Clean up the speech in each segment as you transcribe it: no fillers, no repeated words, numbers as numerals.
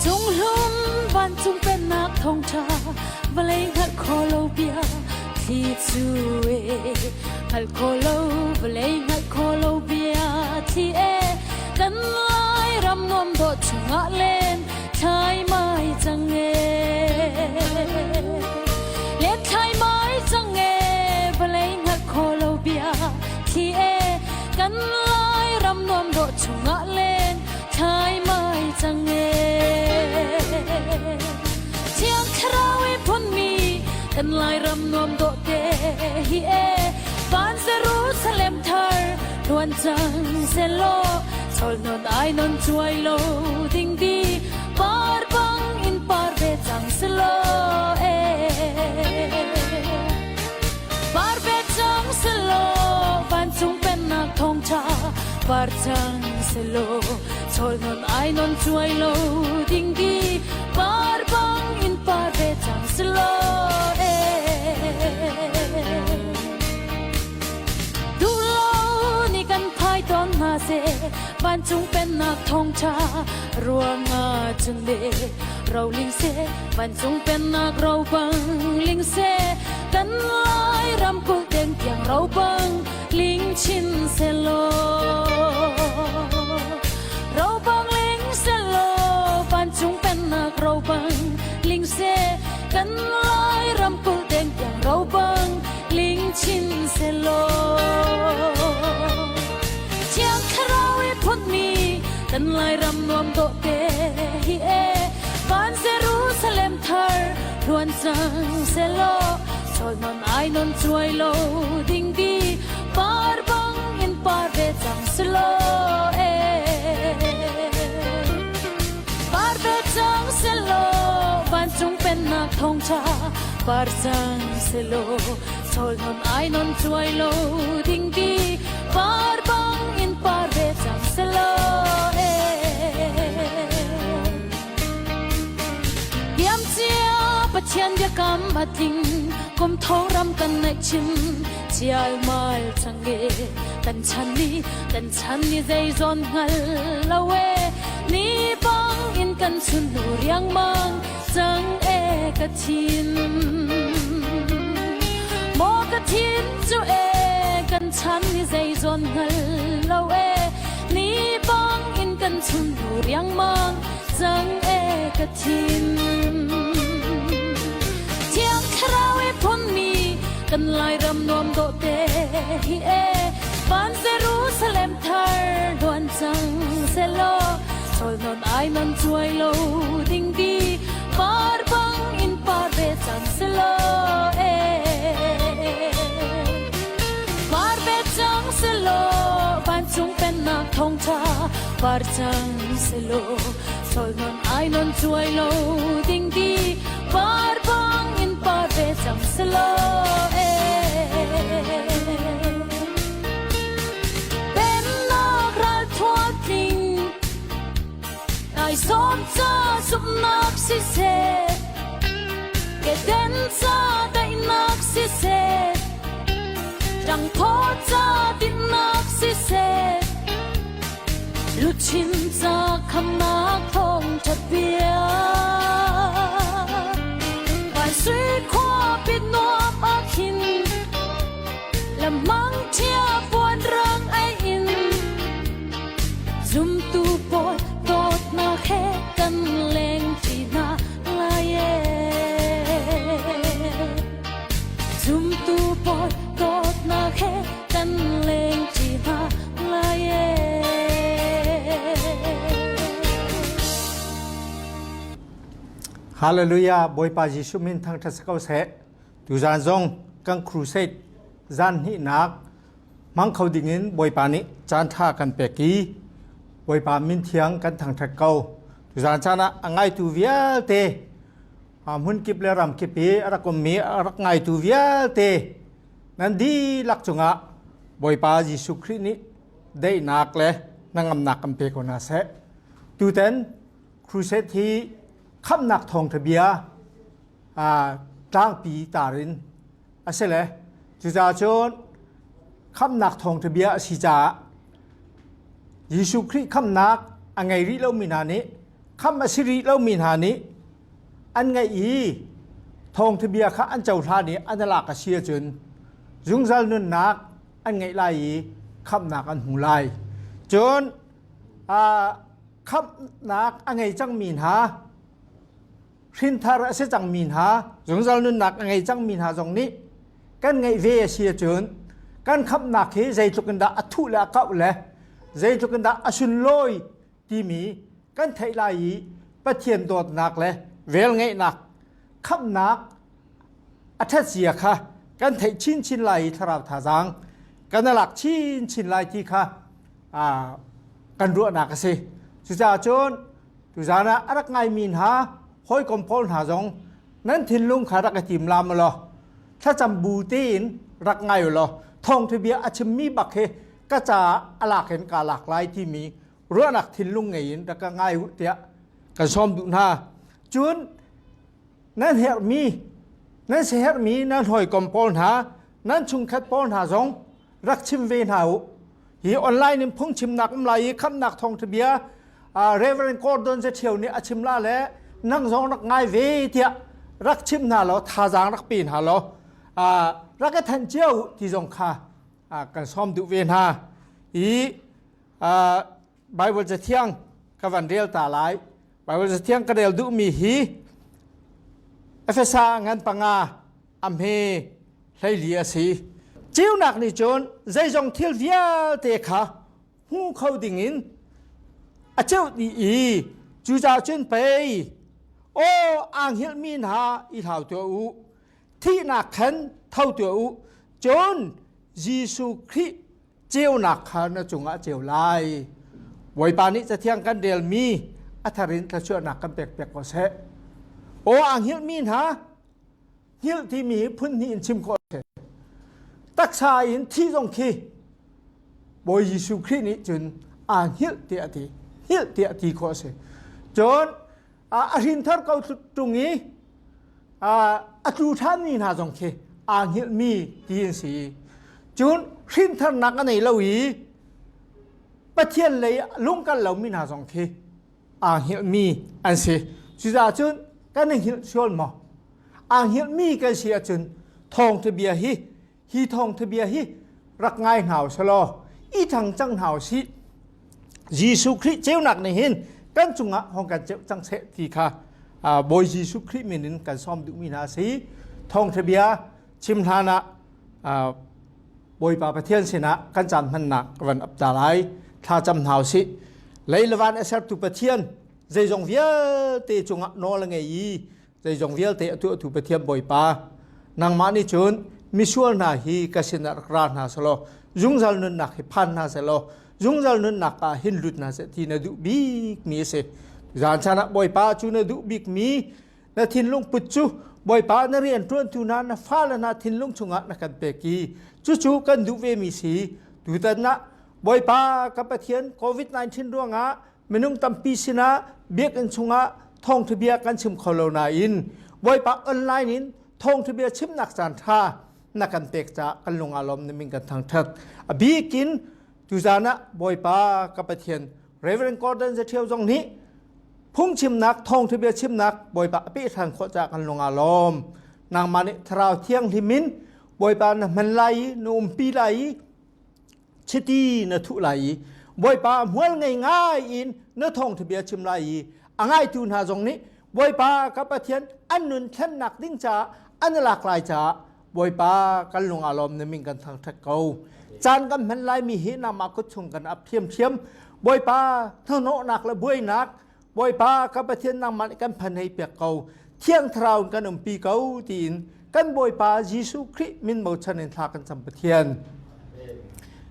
Chunghlum vancung pennak thawngṭha vawlei hngalh khawh lo bia thli cu e hngalh khawh lo vawlei hngalh khawh lo bia thli e kan lai ram nuam dawh chungah len thlai mai cang e len thlai mai cang e vawlei hngalh khawh lo bia thli e kan lai ram nuam dawh chungah len thlai mai cang e Thiang Thlarau i phunmi kan Lairam nuam dawh te hi e van Jerusalem thar tuan cang selaw chol non ai non chuai lo ding di par bang in par ve cang selaw e Par ve cang selaw vancung pennak thawngṭha par cang selaw chawl non ai non cuai lo ding di par bang in par ve cang selaw e Duh lo ni kan phai tawn hna seh vancung pennak thawngṭha ruangah cun le roling seh vancung pennak ro bang ling seh kan lai ramkulh deng tiang ro bang ling chin selaw ro bang ling selaw vancung pennak ro bang ling seh kan lai ramkulh deng tiang ro bang ling chin selaw Thiang Thlarau i phunmi kan Lairam nuam dawh te hi e van Jerusalem thar hluan cang selaw sol non ai non chuai lo ding di par bang in par ve cang selaw e par ve cang selaw vancung pennak thawngṭha par cang selaw sol non ai non chuai lo ding di par bang in par ve cang selaw e Tiam cia Pathian biakam a tling kum tho ram kan naih chin chial mal chang e kan chan ni kan chan ni zei zawn hngal lo e ni bang in kan chun nu riang mang cang e ka thin maw ka thin cu e kan chan ni zei zawn hngal lo e ni bang in kan chun nu riangmang cang e ka thin thiang thlarau e phunmi kan lairam nuam dawh te hi e van Jerusalem thar duan cang selaw Sol non ai non chuai lo ding di par bang in par ve cang selaw e par ve cang selaw vancung pennak thawngṭha par cang selaw sol non ai non chuai lo ding di par bang in par ve cang selaw e Pennak ral thuatling Nai sawm ca zumhnak siseh Keden ca daihnak siseh Ṭangphaw ca dinnak siseh Luchin ca khamnak thawngṭha bia Van sui khua pit nuam ah khin Lamang ṭhia puan rang ai in zumtu pawl dawtnak he kan leng ṭi hna lai e. Zumtu pawl dawtnak he kan leng ṭi hna lai e. Hallelujah Bawipa Jesuh min thangṭhat si ko seh. Tuzaan zong kan crusade zan hnihnak hmang kho dingin Bawipa nih caan ṭha kan pek i Bawipa min thiang kan thangṭhat ko. Tuzaan caan ah a ngaitu vialte hmun kip le ram kip i a rak ummi a rak ngaitu vialte nan dihlak cungah Bawipa Jesuh Khrih nih daihnak le hnangamnak kan pe ko hna seh. Tutan crusade hi khamhnak thawngṭha bia tlangpi tar in a si le cucaah cun khamhnak thawngṭha bia a si caah Jesuh Khrih khamhnak a ngei rih lomi hna nih Khamh a si rih lomi hna nih an ngaih i thawngtha bia kha an cohlan i an lak a si ahcun zungzal nunnak an ngeih lai i khamhnak an hmu lai. Cun khamhnak a ngei cangmi hna hrinthar a si cangmi hna zungzal nunnak a ngei cangmi hna zong nih kan ngeih ve a si ahcun kan khamhnak hi zeitluk in dah a thuh le a kauh le zeitluk in dah a sunlawi timi kan theih lai i Pathian dawtnak le velngeihnak khamhnak a ṭhatzia kha kan theih chinchin lai i thlarau thazaang kan i lak chinchin lai ti kha kan ruahnak a si. Cucaah cun tuzaan ah a rak ngaimi hna hawikom pawl hna zong nan thinlung kha rak i tim lam law thlacam bu tein rak ngai u law thawngtha bia a chimmi bak hi ka caah a lak in kaa lak lai timi ruahnak thinlung ngei in rak ka ngai u tiah kan sawm duh hna. Cun nan herhmi nan siaherhmi nan hawikom pawl hna nan chungkhat pawl hna zong rak chim ve hna u. Hi online in phungchimnak um lai i khamhnak thawngtha bia Reverend Gordon Zethiau nih a chim la le nang zong rak ngai ve tiah rak chim hna law thazaang rak pe hna law rak i thanh cio ti zong kha kan sawm duh ve hna i Bible cathiang ka van rel ta lai Bible cathiang ka rel duhmi hi Efesa ngan panga a hme hleili a si ceunak nih cun zeizong thil vialte kha hmu kho dingin a ceuh dih i cucaah cun pei aw aa hngilhmi hna i hlau tuah u thihnak khan tho tuah u cun Jesuh Khrih ceunak kha na cungah ceu lai Bawipa nih cathiang kan relmi a thar in thluachuahnak kan pek piak ko seh aw aa hngilhmi hna hngilh timi hi phun hnih in chim khawh a si taksa in thi zong khi Bawi Jesuh Khrih nih cun aa hngilh tiah a ti hngilh tiah ti khawh a si cun a hrinthar ko ṭung i a tlu ṭhanmi hna zong khi aa hngilhmi ti an si cun hrintharnak a nei lo i Pathian lei lungkal lomi hna zong khi aa hngilhmi an si cucaah cun kan i hngilh sual maw aa hngilhmi kan si ahcun thawngtha bia hi hi thawngtha bia hi rak ngai hna usalaw i thang cang hna usih Jesuh Khrih ceunak nih hin kan cungah hong kan ceuh cang seh ti kha Bawi Jesuh Khrih min in kan sawm duhmi hna a si thawngtha bia chim hlan ah Bawipa Pathian sinah kan caan hmannak van ap ta lai thlacam hna usih lei le van a sertu Pathian zeizong vialte cungah nawl a ngei i zeizong vialte a tuahtu Pathian Bawipa nangmah nih cun misual hna hi ka sinah rak ra hna selaw zungzal nunnak hi phan hna selaw zungzal nunnak ah hin lut hna seh ti na duh bik mi a si zan chan ah Bawipa cu na duh bik mi na thinlung put cu Bawipa na rian ṭuantu hna na fale hna thinlung chungah na kan pek i cucu kan duh ve mi si tutan ah Bawipa ka Pathian COVID-19 ruangah minung tampi sinah biakinn chungah thawngtha bia kan chim kho lo nain Bawipa online in thawngtha bia chimnak caan ṭha na kan pek caah kan lung aa lawm ning kan thangṭhat a bikin tuzan ah Bawipa ka Pathian Reverend Gordon Zaṭhio zong nih phungchimnak thawngtha bia chimnak Bawipa a pehhran khawh caah kan lung aa lawm nangmah nih thlarau thianghlim in Bawipa na hman lai i na umpi lai i chiti na thuh lai i Bawipa hmual ngei ngai in na thawngtha bia chim lai i a ngaitu hna zong nih Bawipa ka Pathian an nun thlennak ding caah an lak lai caah Bawipa kan lung aa lawm na min kan thangṭhat ko caan kan hman lai mi hi nangmah kut chung kan ap thiamthiam Bawipa hnahnawhnak le buainak Bawipa ka Pathian nangmah nih kan phan hei piak ko thiang thlarau in kan umpi ko tiin kan Bawipa Jesuh Khrih min bochan in thla kan cam Pathian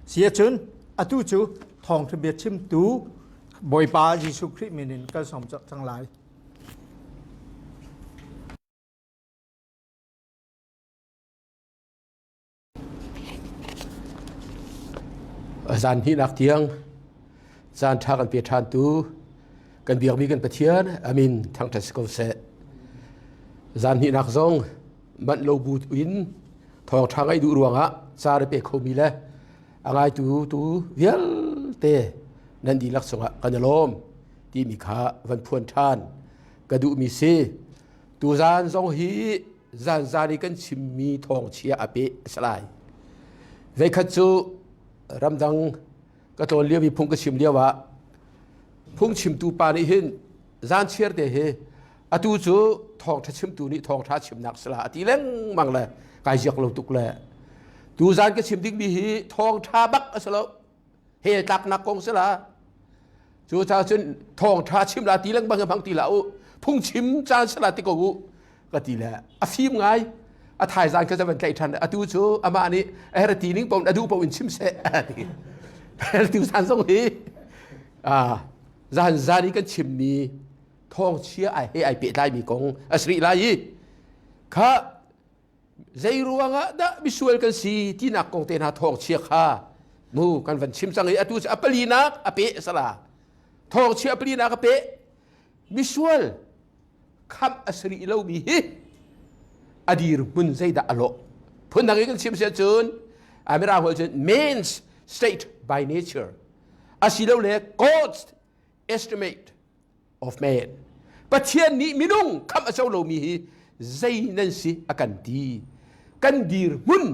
si ahcun atu cu thawngṭha bia chimtu Bawipa Jesuh Khrih min in kan sawm cang lai. Zan hnihnak tiang caan ṭha kan pe ṭhantu kan biakmi kan Pathian amin thangṭhat si ko seh. Zan hnihnak zong manh lo bu in thawngṭha ngaih duh ruangah ca na pe khomi le a ngaitu tu vialte nan dihlak cungah kan i lawm. timi kha van phuan ṭhan ka duhmi si. Tuzaan zong hi zanzan i kan chimmi thawngchia a peh a si lai. Veikhat cu ramdang ka tlawn lio i phung ka chim lio ah phungchimtu pa nih hin zan chiar te hi atu cu thawngṭha chimtu nih thawngṭha chimnak sala a ti lengmang le kai ziak lo tuk le tu zan ka chim dingmi hi thawngṭha bak a si lo hel tlaknak kong si la cu caah cun thawngṭha chim la ti lengmang hmang ti la u phungchim caan sala ti ko u ka ti le a fim ngai a thaizang kha van tlaih ṭhan atu cu amah nih a her ti ning paoh a duh paoh in chim seh ti tu zan zong hi zan zan i kan chimmi thawngchia ai he ai pehtlaimi kong a si rih lai i kha zei ruangah dah misual kan si tinak kong te hna thawngchia kha mu kan van chim cang i atu cu a palinak a peh sala thawngchia a palinak a peh misual khamh a si rih lomi hi a dirhmun zeidah a lawh phundang in kan chim si ahcun Mirang holh cun man's state by nature asilole God's estimate of man Pathian nih minung khamh a co lomi hi zei nan si a kan ti kan dirhmun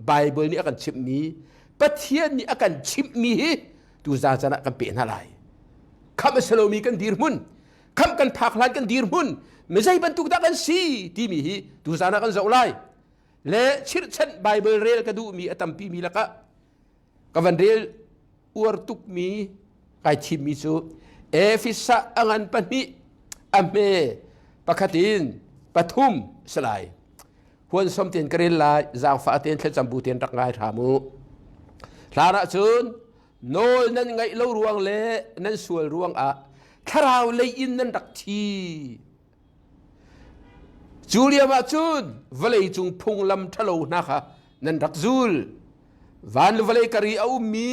Bible nih a kan chimhmi Pathian nih a kan chimhmi hi tu zan caan ah kan peh hna lai khamh a si lomi kan dirhmun khamh kan phak hlan kan dirhmun mi zei bantuk dah kan si timi hi tuzan ah kan zoh lai le chirhchanh Bible rel ka duhmi a tampi mi lakah ka van rel uar tukmi kai thimmi cu Efesa a ngan pahnih a hme pakhat in pathum salai huan som ten ka rel lai zaangfah ten thlacam bu ten rak ngai hram u hlan ah cun Nawl nan ngaih lo ruang le nan sual ruangah thlarau lei in nan rak thi. Cu lio ah cun vawlei cung phunglam ṭhalo hna kha nan rak zul. Van le vawlei kar i a ummi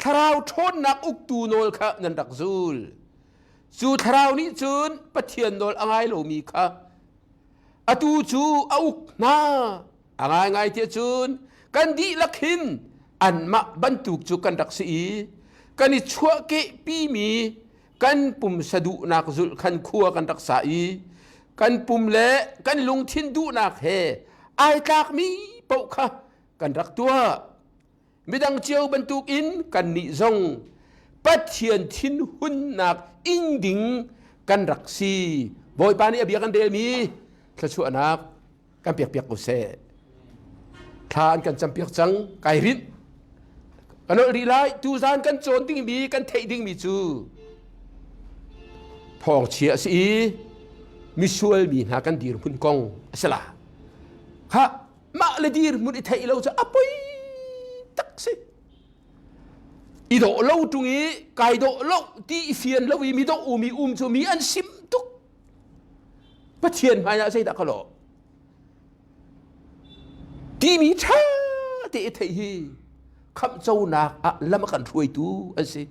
thlarau ṭhawnnak uktu nawl kha nan rak zul. Cu thlarau nih cun Pathian nawl a ngai lomi kha atu cu a uk hna. A ngaingai tiah cun kan dihlak hin anmah bantuk cu kan rak si i kan i chuahkehpimi kan pumsa duhnak zulh khan khua kan rak sa i kan pum le kan lungthin duhnak he ai tlakmi paoh kha kan rak tuah. Midang cio bantukin kannih zong Pathian thinhunnak ing ding kan rak si. Bawipa nih a bia kan relmi thluachuahnak kan pek piak ko seh. Thla an kan campiak cang, kai rinh. Kan olh rih lai, tuzan kan cawn dingmi, kan theih dingmi cu thawngchia a si i misual mi hna kan dirhmun kong a si la. Kha mah le dirhmun i theih lo cu a poi tak si. I dawh lo ṭung i kai dawh lo ti i fian lo i mi dawh umi um cu mi an sim tuk. Pathian hmaiah zeidah ka lawh? Timi ṭha te i theih hi khamhconak ah lam a kan hruaitu an si.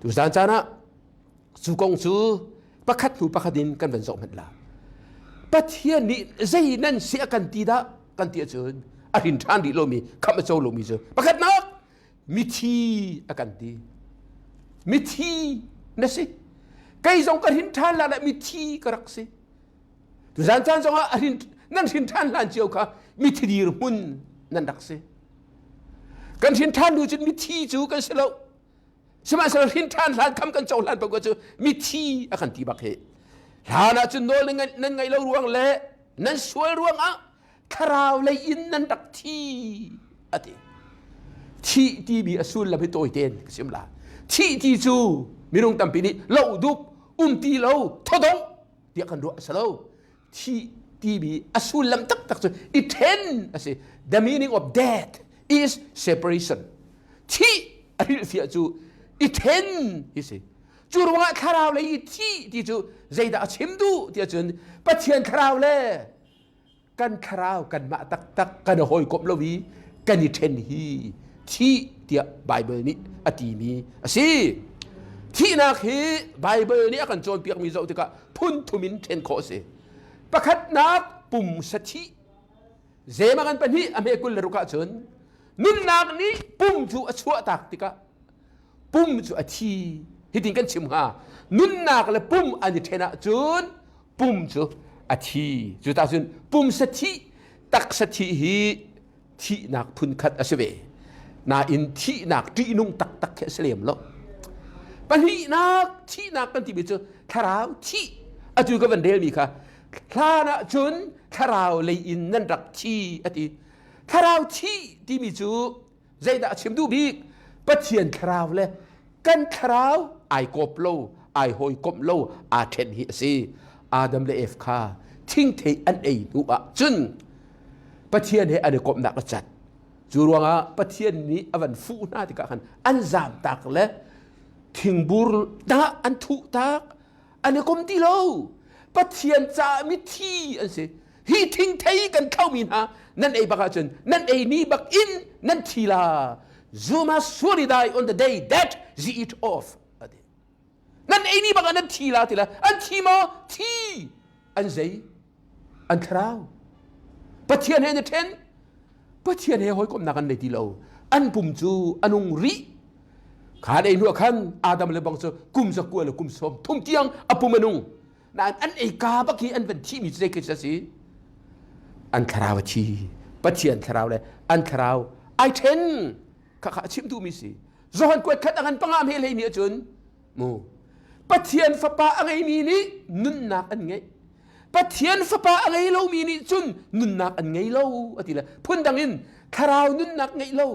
Tuzan caan ah cu kong cu pakhat hnu pakhat in kan van zoh hmanh la. Pathian nih zei nan si a kan ti dah kan ti ahcun a hrin ṭhan rih lomi khamh a co lomi cu pakhatnak mithi a kan ti mithi na si kei zong ka hrin ṭhan hlan ah mithi ka rak si tuzan caan zongah a hrin nan hrin ṭhan hlan cio kha mithi dirhmun nan rak si kan hrin ṭhan hnu cun mithi cu kan si lo sihmanhsehlaw hrin ṭhan hlan kham kan cohlan paoh cu mithi a kan ti bak hi hlan ah cun nawl nan ngaih lo ruang le nan sual ruangah thlarau lei in nan rak thi a ti thih timi a sullam hi tawi tein ka chim la thih ti cu minung tampi nih lo dup um ti lo thodong tiah kan ruah a si lo thih timi a sullam taktak cu i then a si the meaning of death is separation thih a hrilhfiah cu i then hi si cu ruangah thlarau lei i thih ti cu zeidah a chim duh tiah cun Pathian thlarau le kan thlarau kanmah taktak kan i hawikomh lo i kan i ṭhen hi thih tiah Baibal nih a timi a si. Thihnak hi Baibal nih a kan cawnpiakmi zoh tikah phun thum in ṭhen khawh a si. Pakhatnak pumsa thih. Zema kan pahnih a hme 26 ahcun nunnak nih pum cu a chuahtak tikah pum cu a thi. Hitin kan chim hnga. Nunnak le pum an i ṭhen ahcun pum cu a thi. Cu ta cun pumsa thih, taksa thih hi thihnak phunkhat a si ve. Nain thihnak ṭihnung taktak khi a si lem lo. Pahnihnak thihnak kan timi cu thlarau thih. Atu ka van relmi kha hlan ah cun thlarau lei in nan rak thi a ti. Thlarau thih timi cu zeidah a chim duh bik? Pathian thlarau le kan thlarau ai kawp lo, ai hawikomh lo, aa ṭhen hi a si. Adam le Eve kha thingthei an ei hnu ah cun Pathian he an i komhnak a cat. Cu ruangah Pathian nih a van fuh hna tikah khan an zamtak le thingbur tangah an thuh tak an i kom ti lo. Pathian caah mithi an si. Hi thingthei kan thlauhmi hna nan ei bak ahcun nan ei ni bak in nan thi la. You must surely die on the day that you eat of. Ati. Nan ei ni bak ah nan thi la ti la. An thi maw? Thi. An zei? An thlarau. Pathian he an i ṭhen. Pathian he hawikomhnak an nei ti lo. An pum cu a nung rih. Khan ei hnu khan Adam le bang cu kum zakua le kum sawm thum tiang a pum a nung. Nain an ei ka bak hi an van thihmi cu zei khi a si? An thlarau a thi. Pathian thlarau le an thlarau ai ṭhen. Kha kha a chim duhmi si. Johan kuat khat a ngan panga hme hlei ni ahcun mu Pathian fapa a ngeimi nih nunnak an ngeih. Pathian fapa a ngei lomi nih cun nunnak an ngei lo a ti le phundang in thlarau nunnak ngeih lo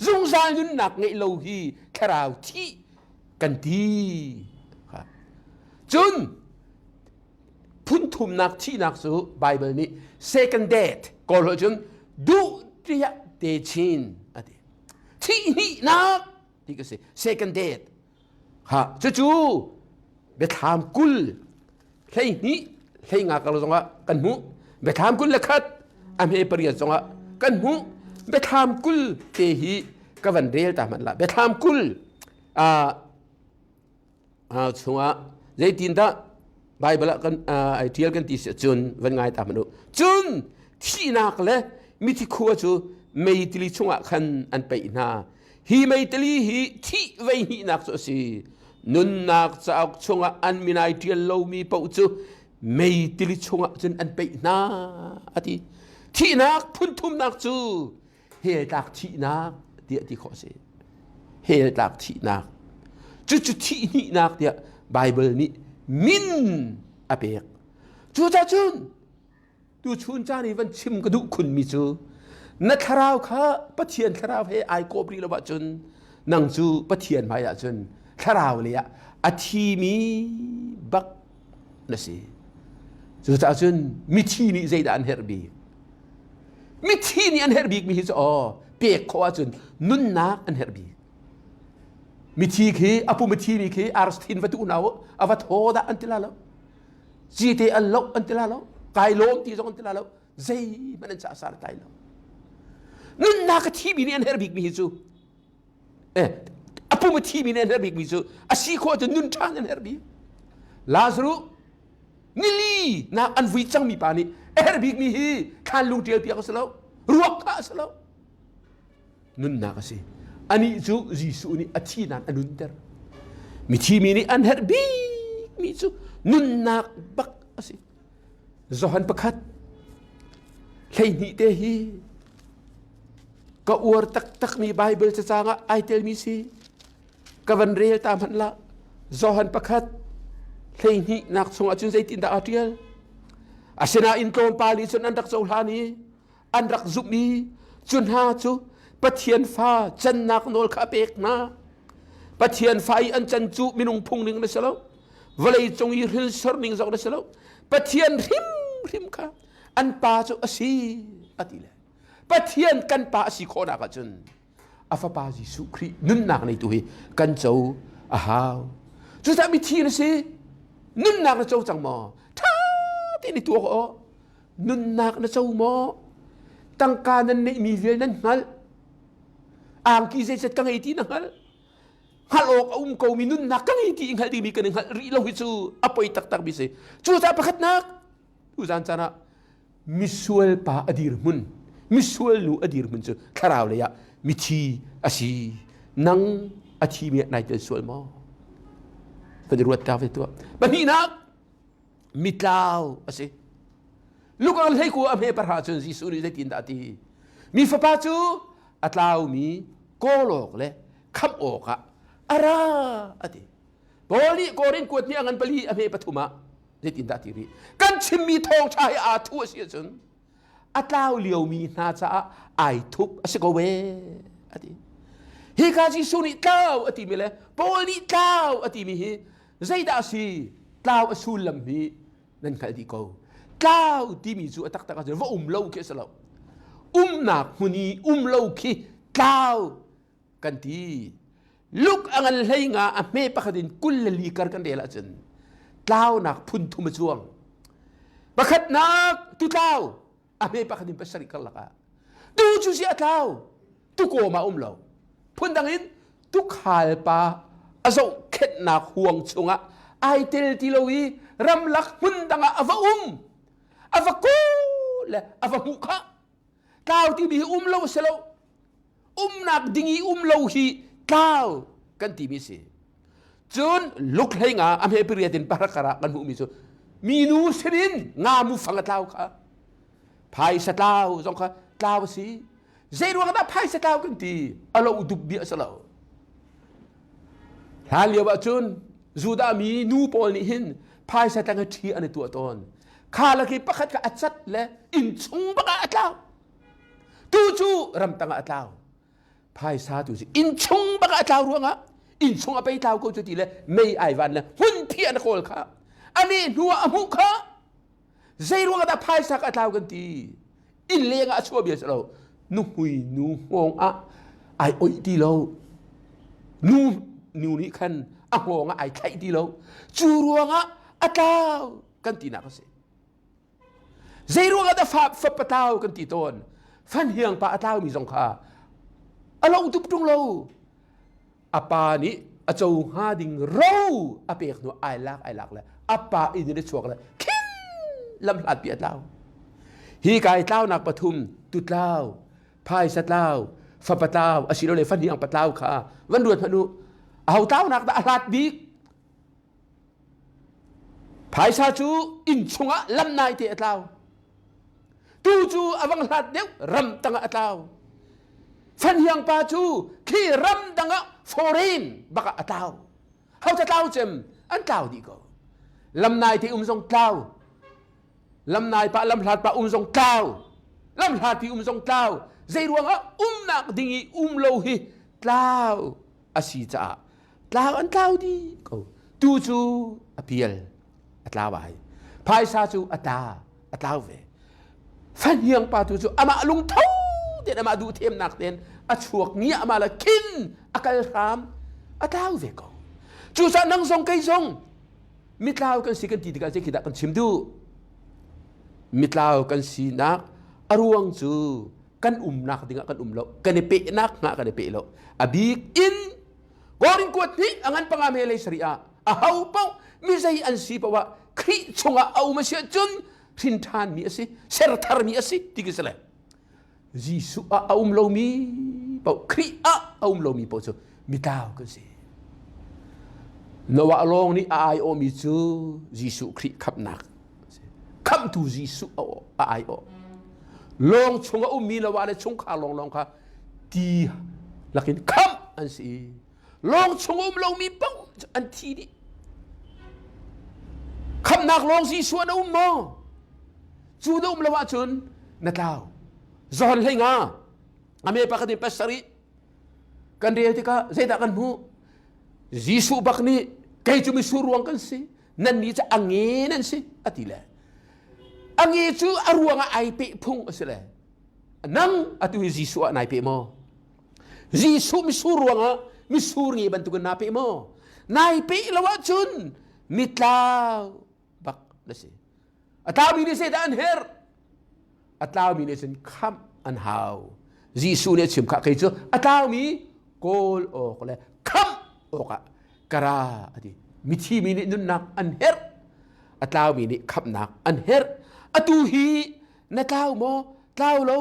zungzal nunnak ngeih lo hi thlarau thih kan ti. Cun phunthumnak thihnak cu Bible nih second death kawl holh cun duh tiah te chin a ti. Thih hnihnak ti ka si second death. Ha cucu biathlam 20 12 hlei nga kar zongah kan hmuh. Biathlam 21 a hme pariat zongah kan hmuh. Biathlam 20 te hi ka van rel ta hmanh la. Biathlam 20 chungah zeitindah Bible ah kan ai ṭial kan ti si cun van ngai ta hmanh u. Cun thihnak le mithi khua cu meitili chungah khan an peih hna. Hi meitili hi thih vei hnihnak cu a si. Nunnak cauk chungah an min ai ṭial lomi paoh cu meitili chungah cun an peih hna a ti. Thihnak phunthumnak cu hell tlak thihnak tiah ti khawh a si. Hell tlak thihnak. Cucu thih hnihnak tiah Bible nih min a pek. Cucaah cun tuchun caan i van chim ka duh khunmi cu na thlarau kha Pathian thlarau he ai kawp rih lo ahcun nang cu Pathian hmai ahcun thlarau lei ah a thimi bak na si. Cucaah cun mithi nih zeidah an herh bik? Mithi nih an herh bikmi hi cu aw pek khawh ahcun nunnak an herh bik. Mithi khi a pum a thimi khi arsthin va tu nau a va thaw dah an ti la lo. Cite an loh an ti la lo. Kai lawm ti zong an ti la lo. Zeihmanh an cah sar tai lo. Nunnak a thimi nih an herh bikmi hi cu eh a pum a thimi nih an herh bikmi cu a si khawh ahcun nun ṭhan an herh bik. Lazarus nili nak an vui cangmi pa nih a herh bikmi hi thlan lung ṭial piak a si lo ruak kha a si lo nunnak a si anih cu Jesuh nih a thi nain a nunter mithi mi nih an herh bikmi cu nunnak bak a si Johan 1:12 te hi ka uar taktakmi Bible cacang ah ai telmi si ka van rel ta hmanh la Johan 1:12 nak chungah cun zeitindah aa ṭial asinain tlawmpal nih cun an rak cohlan i an rak zumh i cu hna cu Pathian fa cannak nawl kha a pek hna Pathian fa i an can cu minung phung ning na si lo vawlei cung i hrilsor ning zong na si lo Pathian hrimhrim kha an pa cu a si a ti le Pathian kan pa a si khawhnak ahcun a fapa Jesuh Khrih nunnak neitu hi kan co a hau. Cucaah mithi na si nunnak na co cang maw? Ṭha tein i tuak aw. Nunnak na co maw? Tangka nan neihmi vial nan hngalh. Angki zeizat ka ngei ti na hngalh. Hngalh awk a um komi nunnak ka ngei ti i hngalh dingmi kan i hngalh rih lo hi cu a poi taktak mi si. Cucaah pakhatnak tuzan caan ah misual pa a dirhmun misual nu a dirhmun cu thlarau lei ah mithi a si nang a thimi ah nai tel sual maw? Kan i ruat ta ve tuah. Pahnihnak mitlau a si. Luka hlei ku a hme parha cun Jesuh nih zeitin dah a ti? Mi fapa cu a tlaumi kawl awk le khamh awkah a ra a ti. Paul nih Korin kuat ni a ngan pali a hme pathum ah zeitin dah ti rih? Kan chimmi thawngṭha hi aa thu a si ahcun a tlau liomi hna caah ai thup a si ko ve a ti. Hika Jesuh nih tlau a timi le Paul nih tlau a timi hi zeidah a si? Tlau a sullam hi nan hngalh dih ko. Tlau timi cu a taktak ahcun va um lo khi a si lo. Umnak hmun i um lo khi tlau kan ti. Luk a ngan hlei nga a hme pakhat in 24 kar kan rel ahcun tlaunak phun thum a cuang. Pakhatnak tu tlau a hme pakhat in pasarih karlak ah tu cu si a tlau tukawm ah um lo. Phundang in tukhal pa a zohkhenhnak huang chungah ai tel ti lo i ramlak hmun dang ah a va um a va kawl le a va hmuh kha tlau timi hi um lo si lo umnak ding i um lo hi tlau kan timi si cun luk hlei nga a hme pariat in parakar ah kan hmuhmi cu minu sinin nga mu fang a tlau kha phaisa tlau zong kha tlau a si zei ruang dah phaisa tlau kan ti a lo dup bia a si lo hlan lio ah cun Judah mi nu pawl nih hin phaisa tlang i ṭhi an i tuah tawn kha laki pakhat kha a cat le inn chung bak ah a tlau tu cu ramtang ah a tlau phaisa tu cu inn chung bak ah a tlau ruangah inn chung a pei tlau ko cu ti le mei ai van le hmun phiah na kawl kha ani hnu ah a hmuh kha zei ruangah dah phaisa ka tlau kan ti inn leng ah a chuah bia si lo nuhmui nu hngawng ah ai oih ti lo nu nu nih khan a hngawng ah ai thlaih ti lo cu ruangah a tlau kan tinak a si Zei ruangah dah fa fapa tlau kan ti tawn? Fan hiang pa a tlaumi zong kha a lo tuk ṭung lo. A pa nih a co hnga ding ro a pek hnu ai lak ai lak le a pa inn in a chuak le khin lam hlat pi a tlau. Hi kai tlaunak pathum tu tlau, phaisa tlau, fapa tlau asilole fan hiang pa tlau kha van ruat hmanh u. Aho tlaunak dah a hlat bik? Phaisa cu inn chungah lam naite a tlau. Tu cu a vang hlat deuh ram tangah a tlau. Fanhiang pa cu khi ram dangah foreign bakah a tlau. Ho ta tlau cem an tlau dih ko. Lam naite um zong tlau. Lam nai pa lam hlat pa um zong tlau. Lam hlat pi um zong tlau. Zei ruangah umnak ding i um lo hi tlau a si caah tlau an tlau dih ko tu cu a pial a tlau ai phaisa cu a ta a tlau ve fahniang pa tu cu amah lungtho ten amah duh themnak ten a chuak ngia amah la khin a kal hram a tlau ve ko cucaah nang zong kei zong mitlau kan si kan ti tikah zei khi dah kan chim duh mitlau kan sinak a ruang cu kan umnak dingah kan um lo kan i pehnak hnga kan i peh lo a bik in Korin kuat hnih a ngan panga me lei sari ah a ho paoh mi zei an si paoh ah Khrih chungah a um a si ahcun hrin ṭhan mi a si ser thar mi a si ti khi si le Jesuh ah a um lomi paoh Khrih ah a um lomi paoh cu mitlau kan si Noah lawng nih a aiawhmi cu Jesuh Khrih khamhnak khamhtu Jesuh a aiawh lawng chung a ummi Noah le chungkhar lawnglawng kha ti lakin khamh an si lawng chung um lomi paoh an thi dih khamhnak lawng Jesuh na um maw cu na um lo ahcun na tlau John hlei nga ame pakhat in pasarih kan rel tikah zeidah kan hmuh Jesuh bak nih kei cu misur ruang kan si nannih cu a nge nan si a ti le a nge cu a ruang ah ai peh phung a si le nang atu hi Jesuh ah nai pe maw Jesuh misur ruangah misur nge bantukin naa pe maw nai pe lo ahcun mitlau bak na si a tlaumi nih zeidah an herh a tlaumi nih cun khamh an hau Jesuh nih a chim kha kei cu a tlaumi kawl awk le khamh awkah ka ra a ti mithi mi nih nunnak an herh a tlaumi nih khamhnak an herh atu hi na tlau maw tlau lo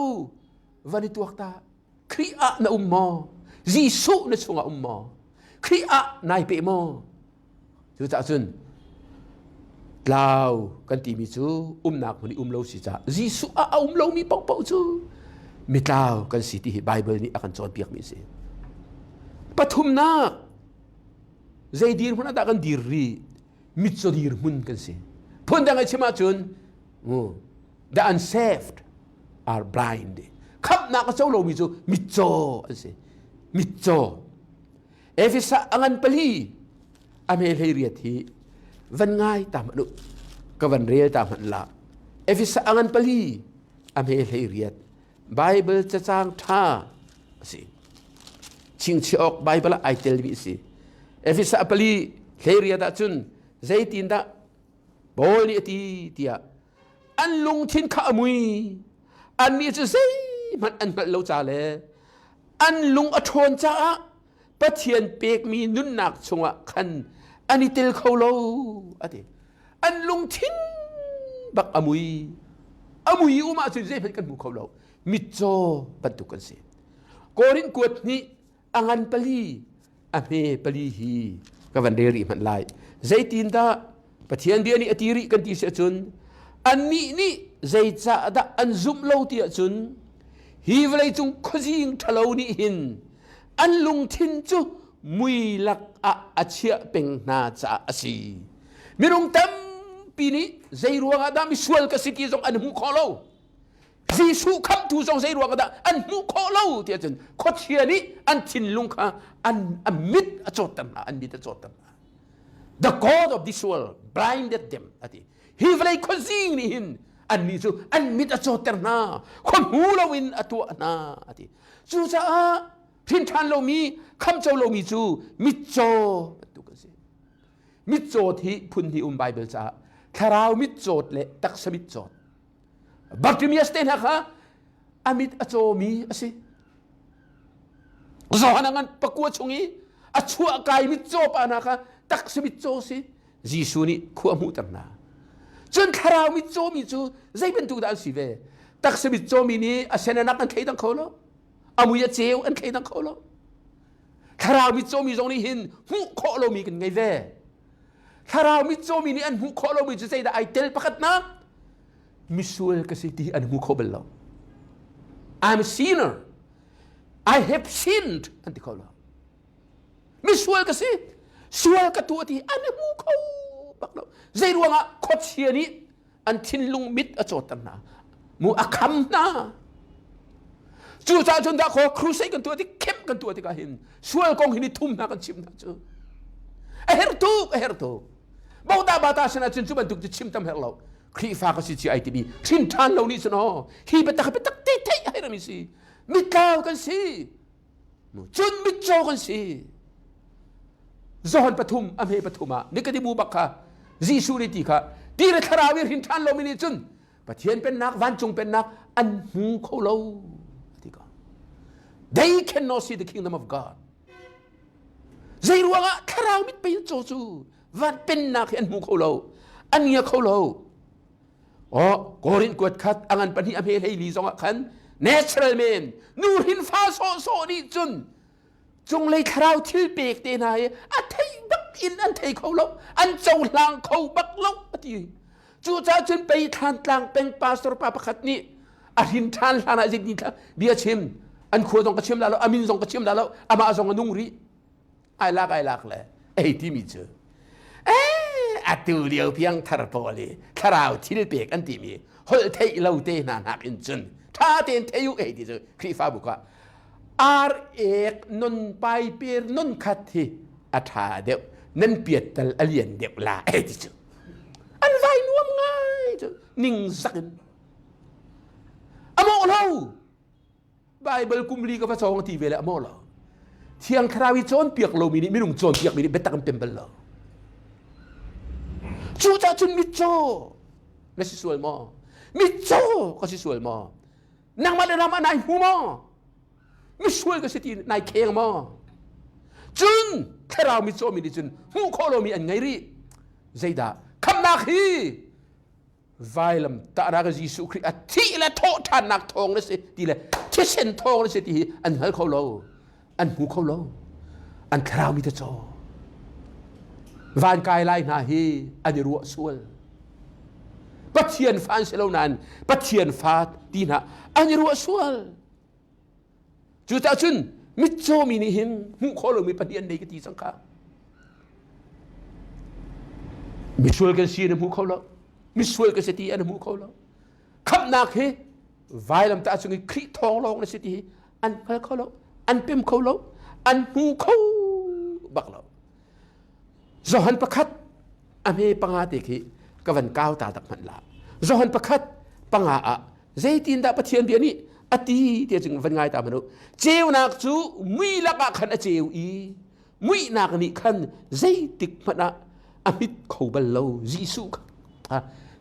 van i tuak ta Khrih ah na um maw Jesuh na chungah um maw Khrih ah nai pe maw cu. Cucaah cun tlau kan timi cu umnak hmun i um lo si caah Jesuh ah a um lomi paohpaoh cu mitlau kan si ti hi Baibal nih a kan cawnpiakmi a si. Pathumnak zei dirhmun ah dah kan dir rih? Mitcaw dirhmun kan si. Phundang i chim ahcun the unsaved are blind. Khamhnak a co lomi cu mitcaw an si. Mitcaw. Efesa a ngan pali a hme hlei riat hi van ngai ta hmanh u ka van rel ta hmanh la Efesa a ngan pali a hme hlei riat Bible cacang ṭha a si chingchiah awk Bible ah ai telmi a si Efesa a pali hlei riat ahcun zeitindah Paul nih a ti tiah an lungthin kha a mui annih cu zeihmanh an hngalh lo ca le an lung a ṭhawn caah Pathian pekmi nunnak chungah khan an i tel kho lo a ti an lungthin bak a mui a mui um ahcun zeihmanh kan hmu kho lo mitcaw bantuk kan si Korin kuat hnih a ngan pali a hme pali hi ka van rel rih hmanh lai zeitindah Pathian bia nih a ti rih kan ti si ahcun annih nih zeicah dah an zumh lo ti ahcun hi vawleicung khuazing ṭhalo nih hin an lungthin cu mui lak ah a chiah peng hna caah a si minung tampi nih zei ruangah dah misual ka si ti zong an hmuh khawh lo Jesuh khamhtu zong zei ruangah dah an hmuh khawh lo ti ahcun khuachia nih an thinlung kha an a mit a cawtter hna an mit a cawtter hna the god of this world blinded them ati hi vawlei khuazing nih hin annih cu an mit a cawtter hna khua hmu loin a tuah hna ati cucaah hrin ṭhan lomi khamco lomi cu mitcaw bantuk an si mitcawt hi phun hnih um Bible caah thlarau mitcawt le taksa mitcawt Bartimaeus te hna kha a mit a cawmi a si. Johan a ngan pakua chung i a chuah kai mitcaw pa hna kha taksa mitcaw si. Jesuh nih khua hmuhter hna. Cun thlarau mitcawmi cu zei bantuk dah an si ve? Taksa mitcawmi nih a sen a nak an thleidang kho lo. A mui a ceu an thleidang kho lo. Thlarau mitcawmi zong nih hin hmuh khawh lomi kan ngei ve. Thlarau mitcawmi nih an hmuh khawh lomi cu zeidah ai tel pakhatnak? Misual ka si ti an hmu kho bal lo. I'm a sinner. I have sinned an ti kho lo. Misual ka si. Sual ka tuah ti an hmu kho bak lo. Zei ruangah khuachia nih an thinlung mit a cawtter hna mu a kham hna cucaah cun dah khaw crusade kan tuah tik camp kan tuah tikah hin sual kong hi ni thum hna kan chim hna cu a herh tuk a herh tuk bota bata sinah cun cu bantuk cu chim tam herh lo Khrihfa ka si ci ai timi hrin ṭhan lo nih cun aw hi biatak biatak te theih a herhmi si mitlau kan si Cun mitcaw kan si. Johan pathum a hme pathum ah Nikodemu bak kha Jesuh nih ti kha ti le thlarau i hrin ṭhan lomi nih cun Pathian pennak vancung pennak an hmu kho lo ti ko. They cannot see the kingdom of God. Zei ruangah thlarau mit pei caw cu van pennak hi an hmu kho lo an ngia kho lo Oh, Korin kuat khat a ngan pahnih a hme hlei li zongah khan natural men nu hrin fa sawhsawh nih cun cunglei thlarau thil pek te hna hi a thei bak in an thei kho lo an cohlang kho bak lo a ti cucaah cun pei thlantlang peng pastor pa pakhat nih a hrin ṭhan hlan ah zeitin bia chim an khua zong ka chim la lo a min zong ka chim la lo amah zong a nung rih ai lak ai lak le ei timi cu eh atu lio piangthar pawl i thlarau thil pek an timi holh theih lo te hna hnak in cun ṭha tein thei u ei ti cu Khrihfabu kha ar ek non pai per non khat hi a ṭha deuh nan piat tal a lian deuh la ei ti cu an vai nuam ngai cu ning zak in a mawh lo Bible kum li ka va cawng ti ve le a maw lo. Thiang Thlarau i cawnpiak lomi nih minung cawnpiakmi nih biatak an pem bal lo. Cucaah cun mitcaw na si sual maw? Mitcaw ka si sual maw? Nangmah le nangmah nai hmu maw? Misual ka si ti nai kheng maw? Cun thlarau mitcaw mi nih cun hmuh khawh lomi an ngei rih. Zeidah? Khamnak hi vailam tahnak Jesuh Khrih a thih le thawhṭhannak thawng na si ti le thisen thawng na si ti hi an hngal kho lo an hmu kho lo an thlarau mi te caw. Van kai lai hna hi an i ruah sual. Pathian fa an si lo nain Pathian fa ti hna an i ruah sual. Cucaah cun mitcaw mi nih hin hmuh khawh lomi pahnih an nei ka ti cang kha. Misual kan si an hmu kho lo. Misual ka si ti an hmu kho lo. Khamhnak hi vailamtah cung i Khrih thawng lawng na si ti hi an hngal kho lo, an pem kho lo, an hmu kho bak lo. Johan pakhat a hme panga te khi ka van kau ta tak hmanh la. Johan pakhat panga ah zeitindah Pathian bia nih a ti ti cung van ngai ta manu. Ceunak cu mui lakah khan a ceu i muihnak nih khan zeitik hmanh ah a hmit kho bal lo Jesuh kha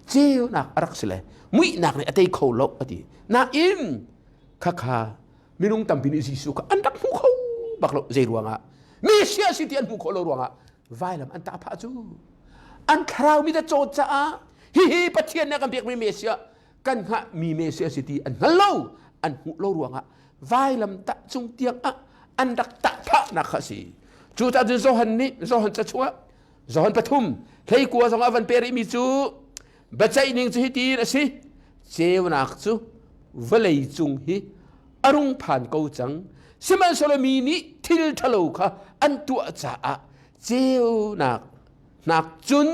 ceunak a rak si le muihnak nih a tei kho lo a ti. Nain khakha minung tampi nih Jesuh kha an rak hmu kho bak lo zei ruangah Messiah si ti an hmuh khawh lo ruangah vailam an tah phah cu an thlarau mi da cawt caah hihi Pathian nih a kan pekmi Messiah kan hngahmi Messiah si ti an hngal lo an hmuh lo ruangah vailam tah cung tiang ah an rak tah phahnak kha a si cu cah cun Johan nih Johan ca chungah Johan pathum hleikua zong ah van pe rihmi cu biaceih ning cu hitin a si ceunak cu vawlei cung hi a rung phan ko cang sihmanhsehlaw mi nih thil ṭhalo kha an tuah caah ceunak hnak cun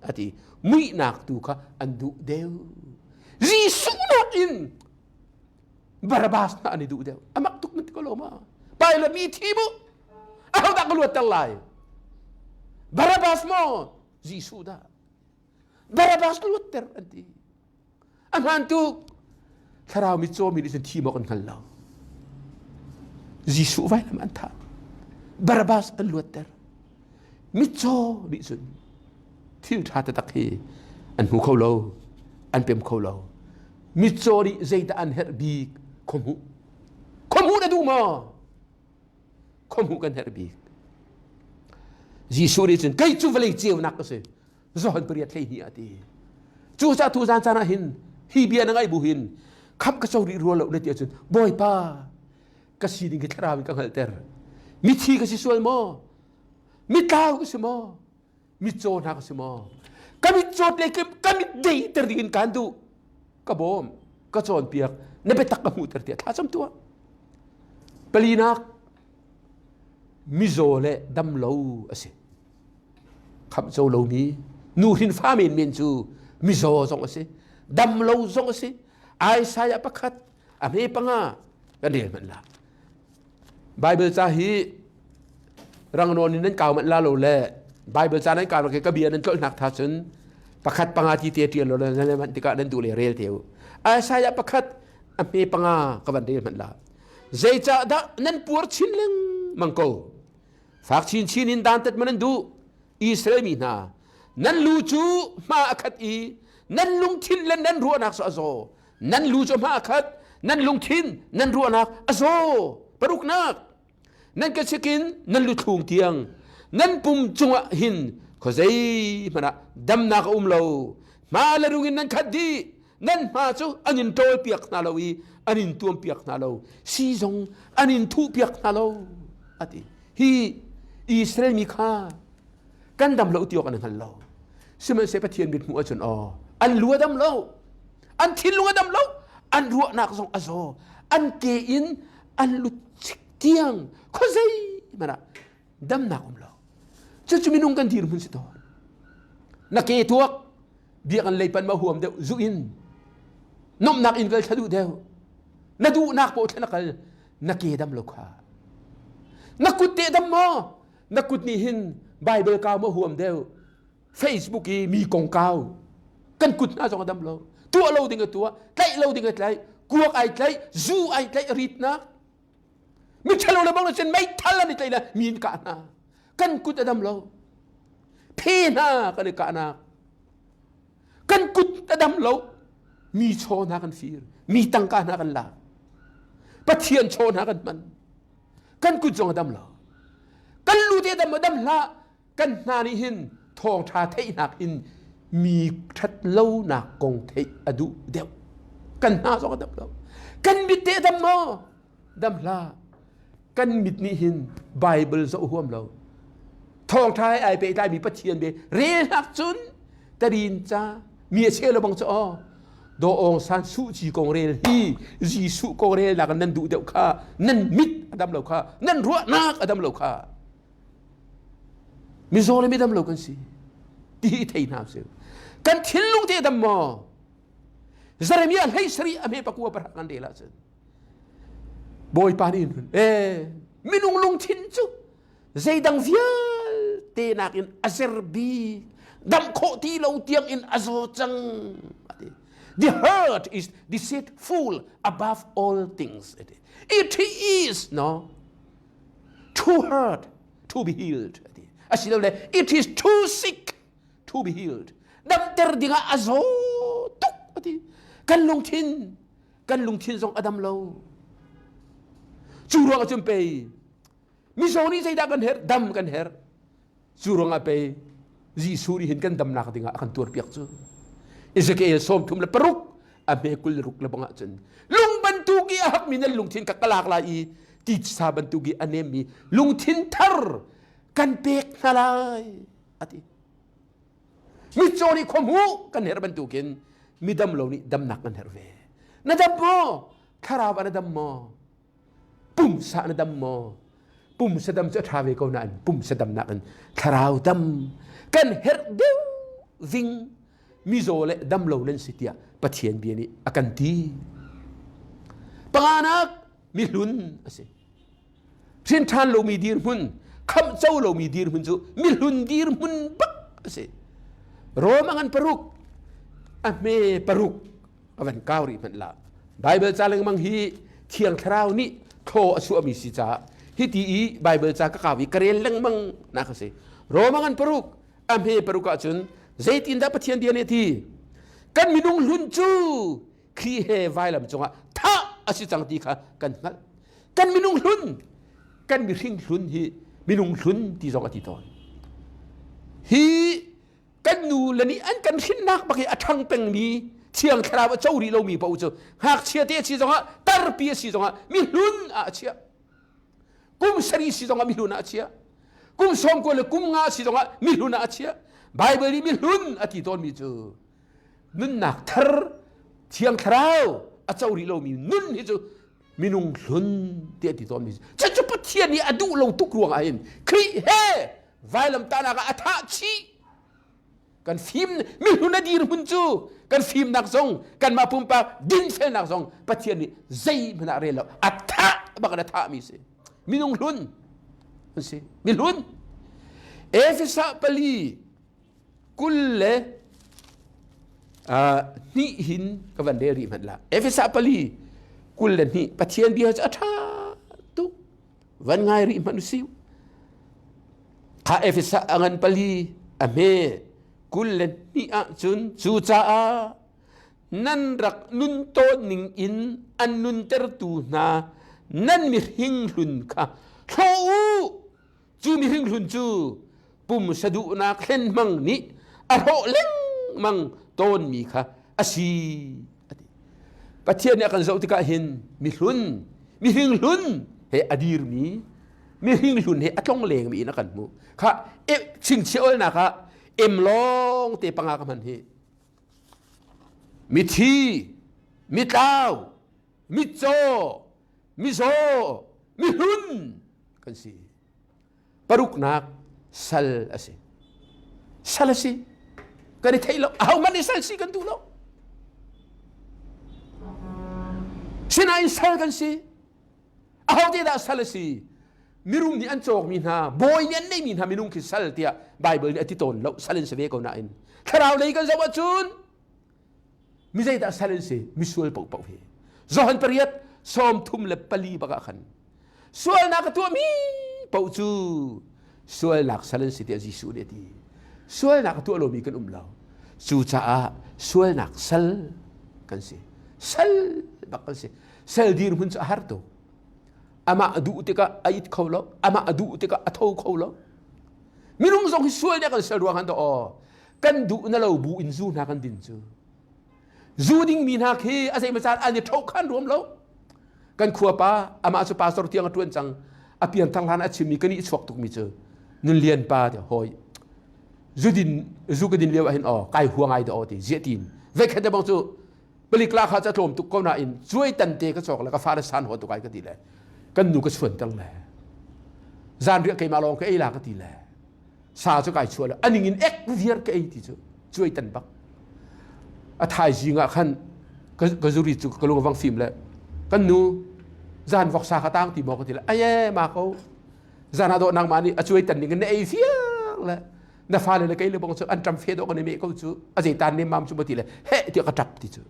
a ti muihnak tu kha an duh deuh Jesuh nakin Barabbas hna an i duh deuh a mak tuk na ti ko lo ma Pilate mi thi mu ahodah ka luatter lai Barabbas maw Jesuh dah Barabbas luatter an ti A hmaan tuk. Thlarau mitcaw mi nih cun thi maw kan hngal lo. Jesuh vailam an thah. Barabbas an luatter. Mitcaw nih cun thil ṭha taktak hi an hmu kho lo, an pem kho lo. Mitcaw nih zeidah an herh bik khuahmuh. Khuahmuh na duh maw? Khuahmuh kan herh bik. Jesuh nih cun kei cu vawlei ceunak ka si. Johan pariat 12 a ti. Cucaah tu zan caan ah hin hi bia na ngaih bu hin khamh ka co rih rua lo na ti ahcun Bawipa ka sining hi thlarau in ka hngalhter. Mithi ka si sual maw? Mitlau ka si maw? Mitcaw hna ka si maw? Ka mitcawt le ka mit deiter ding in kaan duh. Ka bawm, ka cawnpiak, na biatak ka hmuhter tiah thlacam tuah. Palinak mizaw le damlo a si. Khamh co lomi nuhrin fa menmen cu mizaw zong a si damlo zong a si Isaiah pakhat a hme panga kan rel hmanh la Bible ca hi rangnawn in nan kau manh la lo le Bible ca nan kau ke ka bia nan tlolh hnak tha cun pakhat panga ti te tial lo le nan hman tikah nan duh le rel te u Isaiah pakhat a hme panga ka van rel hmanh la zeicah dah nan puar chin lengmang ko Fak chinchin in dantat man an duh. Israel mi hna, nan lu cu hma a khat i nan lungthin le nan ruahnak cu a zaw. Nan lu cu hma a khat, nan lungthin, nan ruahnak a zaw. Paruknak, nan ka chikin nan luthlung tiang nan pum cungah hin khuazei hmanh ah damnak a um lo. Hma le rung in nan khat dih. Nan hma cu an in ṭawlpiak hna lo i an in tuampiak hna lo. Si zong an in thuhpiak hna lo. A ti. Hi Israel mi kha kan dam lo ti awk an hngal lo. Sihmanhsehlaw Pathian mit hmuh ahcun aw an lu a dam lo. An thinlung a dam lo. An ruahnak zong a zaw. An ke in an lut tiang khuazei hmanh ah damnak um lo. Cucu minung kan dirhmun si tawn. Na ke tuak biakinn lei pan ma huam deuh zu in nomnak in kal thla duh deuh na duhnak paoh thla na kal na ke dam lo kha na kut te dam maw na kut nih hin bible kau ma huam deuh facebook i mi kong kau kan kut hna zong a dam lo tuah lo ding a tuah tlaih lo ding a tlaih kuak ai tlaih zu ai tlaih ritnak mi ṭhalo le bang na cun meithal an i tlaih le mi in kah hna kan kut a dam lo phe hna kan i kahnak kan kut a dam lo mi chaw hna kan fir mi tangka hna kan lak pathian chaw hna kan hman kan kut zong a dam lo kan lu te dam dam hlah kan hna nih hin thawngṭha theihnak in mi ṭhat lonak kong theih a duh deuh kan hna zong a dam lo kan mit te dam maw dam hlah kan mit nih hin Bible zoh huam lo. Thawngṭha he ai pehtlaimi Pathian bia rel hnak cun tarin ca mi a cheu lo bang cu aw Daw Aung San Suu Kyi kong rel hi Jesuh kong rel nak nan duh deuh kha nan mit a dam lo kha nan ruahnak a dam lo kha mizaw le midam lo kan si ti hi thei hna usih kan thinlung te dam maw Jeremiah hlei sarih a hme pakua parah kan rel ahcun Bawipa nih in eh minung lungthin cu zeidang vialte nakin a zer bik dam khawh ti lo tiang in a zaw cang ati the heart is deceitful above all things ati it is no too hurt to be healed ati asilole it is too sick to be healed damter dingah a zaw tuk ati kan lungthin kan lungthin zong a dam lo cu ruang cun pei mizaw nih zeidah kan herh dam kan herh cu ruangah pei Jesuh nih hin kan damnak dingah a kan tuarpiak cu Ezekiel 36 a hme kul ruk le bangah cun lung bantuk i a hakmi nan lungthin ka kalak lai i titsa bantuk i a nemmi lungthin thar kan pek hna lai ati mitcaw nih khua hmuh kan herh bantukin midam lo nih damnak kan herh ve na dam maw thlarau ah na dam maw Pumsa na dam maw? Pumsa dam cu a ṭha ve ko nain pumsa damnak in thlarau dam kan herh deuh ving mizaw le dam lo nan si tiah Pathian bia nih a kan ti. Panganak mihlun a si. Hrin ṭhan lomi dirhmun, khamh co lomi dirhmun cu mihlun dirhmun bak a si. Rom a ngan paruk, a hme paruk a van kau rih hmanh la Bible ca lengmang hi Thiang Thlarau nih thaw a chuahmi si caah hiti i Bible ca ka kau i ka rel lengmang nak a si Roma ngan paruk a hme paruk ahcun zeitindah Pathian bia nih a ti kan minung hlun cu Khrih he vailam cungah thah a si cang ti kha kan hngalh kan minung hlun kan mihring hlun hi minung hlun ti zong a ti tawn hi kan nu le nih an kan hrinnak bak i a ṭhang pengmi thiang thlarau a co rih lomi paoh cu ngakchia te a si zongah tarpi a si zongah mihlun ah a chiah kum sarih si zongah mihlun ah a chiah kum sawmkua le kum nga si zongah mihlun ah a chiah Bible nih mihlun a ti tawnmi cu nunnak thar thiang thlarau a co rih lomi nun hi cu minung hlun ti a ti tawnmi cu cu Pathian nih a duh lo tuk ruangah hin Khrih he vailamtahnak ah a thah chih kan fim mihlun a dirhmun cu kan fimnak zong kanmah pumpak dinfelnak zong Pathian nih zeihmanh ah rel lo a thah bak in a thahmi si minung hlun an si mihlun Efesa pali kul le hnih hin ka van rel rih hmanh la Efesa pali kul le hnih Pathian bia cu a ṭha tuk van ngai rih hmanh usih kha Efesa a ngan pali a hme kul le hnih ah cun cucaah nan rak nun tawn ning in an nuntertu hna nan mihring hlun kha hlaw u cu mihring hlun cu pumsa duhnak hlenhmang nih a hrawh lengmang tawnmi kha a si a ti Pathian nih a kan zoh tikah hin mihlun mihring hlun he a dirmi mihring hlun he a tlong lengmi in a kan hmuh kha chingchiah olnak ah em lawng te panga ka hman hi mithi mitlau mitcaw mizaw mihlun kan si paruknak sal a si sal a si kan i theih lo ahohmanh nih sal si kan duh lo sinain sal kan si ahote dah sal a si mirum nih an cawkmi hna bawi nih an neihmi hna minung khi sal tiah Bible nih a ti tawn lo sal in si ve ko nain thlarau lei kan zoh ahcun mi zeidah sal an si misual paohpaoh hi Johan pariat sawm thum le pali bak ah khan sualnak a tuahmi paoh cu sualnak sal an si tiah Jesuh nih a ti sualnak a tuah lomi kan um lo cucaah sualnak sal kan si sal bak kan si sal dirhmun cu a har tuk amah a duh tikah a it kho lo amah a duh tikah a tho kho lo minung zong hi sual nih kan sal ruang han to aw kan duh na lo bu in zu hna kan din cu zu ding mi hna khi a zeimaw caan an i tho khan ruam lo kan khua pa amah cu pastor tiang a tuan cang a pianthar hlan a chimmi kan i chuak tukmi cu. Nun Lian pa ti hoi zudin zu ka din lio ah hin aw kai hua ngai da aw ti ziah tin vekhat te bang cu palik la kha cha tlawm tuk ko na in cuai tan te ka chok le ka fa le san ho tu kai ka ti le kan nu ka chuan tang le zan riah keimah lawng ka ei la ka ti le sa cu kai chuah le aning in ek viar ka ei ti cu cuai tan bak a thaizing ah khan ka zuri cu ka lung vang fim le kan nu zan vok sa kha tang ti maw ka ti le aye ma ko zan ah dawh nangmah nih a cuai tan ning in na ei fiang le na fale le kei le bong cu an ṭam fe dawh kan i meh ko cu a zei tan nem mam cu ma ti le he tiah ka ṭap ti cu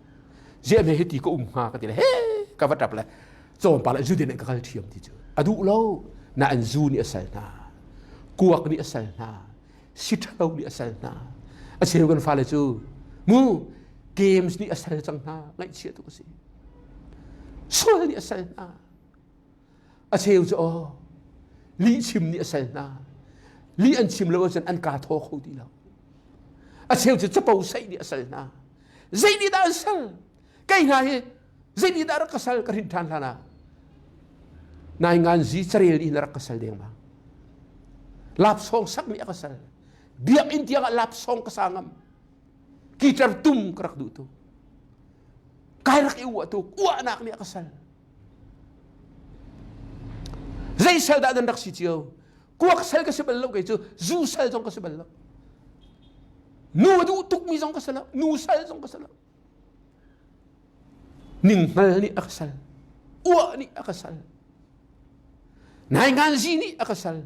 ziah me hiti ka um hnga ka ti le he ka va ṭap le tlawmpal ah zudin in ka kal ṭhiam ti cu a duh lo na an zu nih a sal hna kuak nih a sal hna si ṭhalo nih a sal hna a cheu kan fale cu mu games nih a sal cang hna ngaihchia tuk a si sual nih a sal hna a cheu cu aw lih chim nih a sal hna lih an chim lo ahcun an kaa thaw kho ti lo a cheu cu capo saih nih a sal hna zei nih dah an sal kei hna hi zei nih dah rak ka sal ka hrin ṭhan hlan ah nai ngan zi carel nih na rak ka sal dengmang lapsawng sak nih a ka sal biakinn tiang ah lapsawng ka sa ngam guitar tum ka rak duh tu kai rak i uah tu uahnak nih a ka sal Zei sal dah nan rak si cio? Kuak sal ka si bal lo kei cu zu sal zong ka si bal lo. Nu a duh tukmi zong ka si lo. Nu sal zong ka si lo. Ninghngal nih a ka sal. Uah nih a ka sal. Nainganzi nih a ka sal.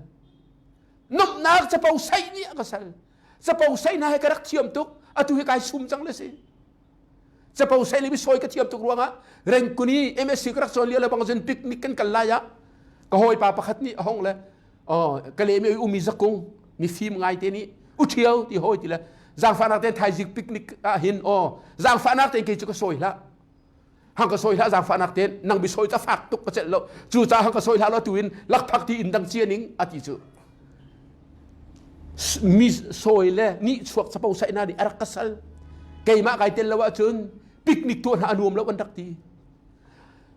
Nomhnak capo saih nih a ka sal. Capo saih hna he ka rak thiam tuk. Atu hi kai sum cang le si. Capo sai le sawi ka thiam tuk ruangah Rengkuni MSc ka rak cawn lio le bang cun picnic kan kal lai ah ka hawipa pakhat nih a hong le oh ka le mi umi zakung mi fim ngai te nih u ṭhio ti hawi ti le zaangfahnak tein thaizing picnic ah hin oh zaangfahnak tein kei cu ka sawi hlah hang ka sawi hlah zaangfahnak tein nang bi sawi ta fak tuk ka celh lo cu ca hang ka sawi hlah lo tu in lakphak ti in dang cia ning a ti cu mi sawi le nih chuak capo sai na nih a rak ka sal keimah kai tel lo ahcun picnic tuah hna a nuam lo kan rak ti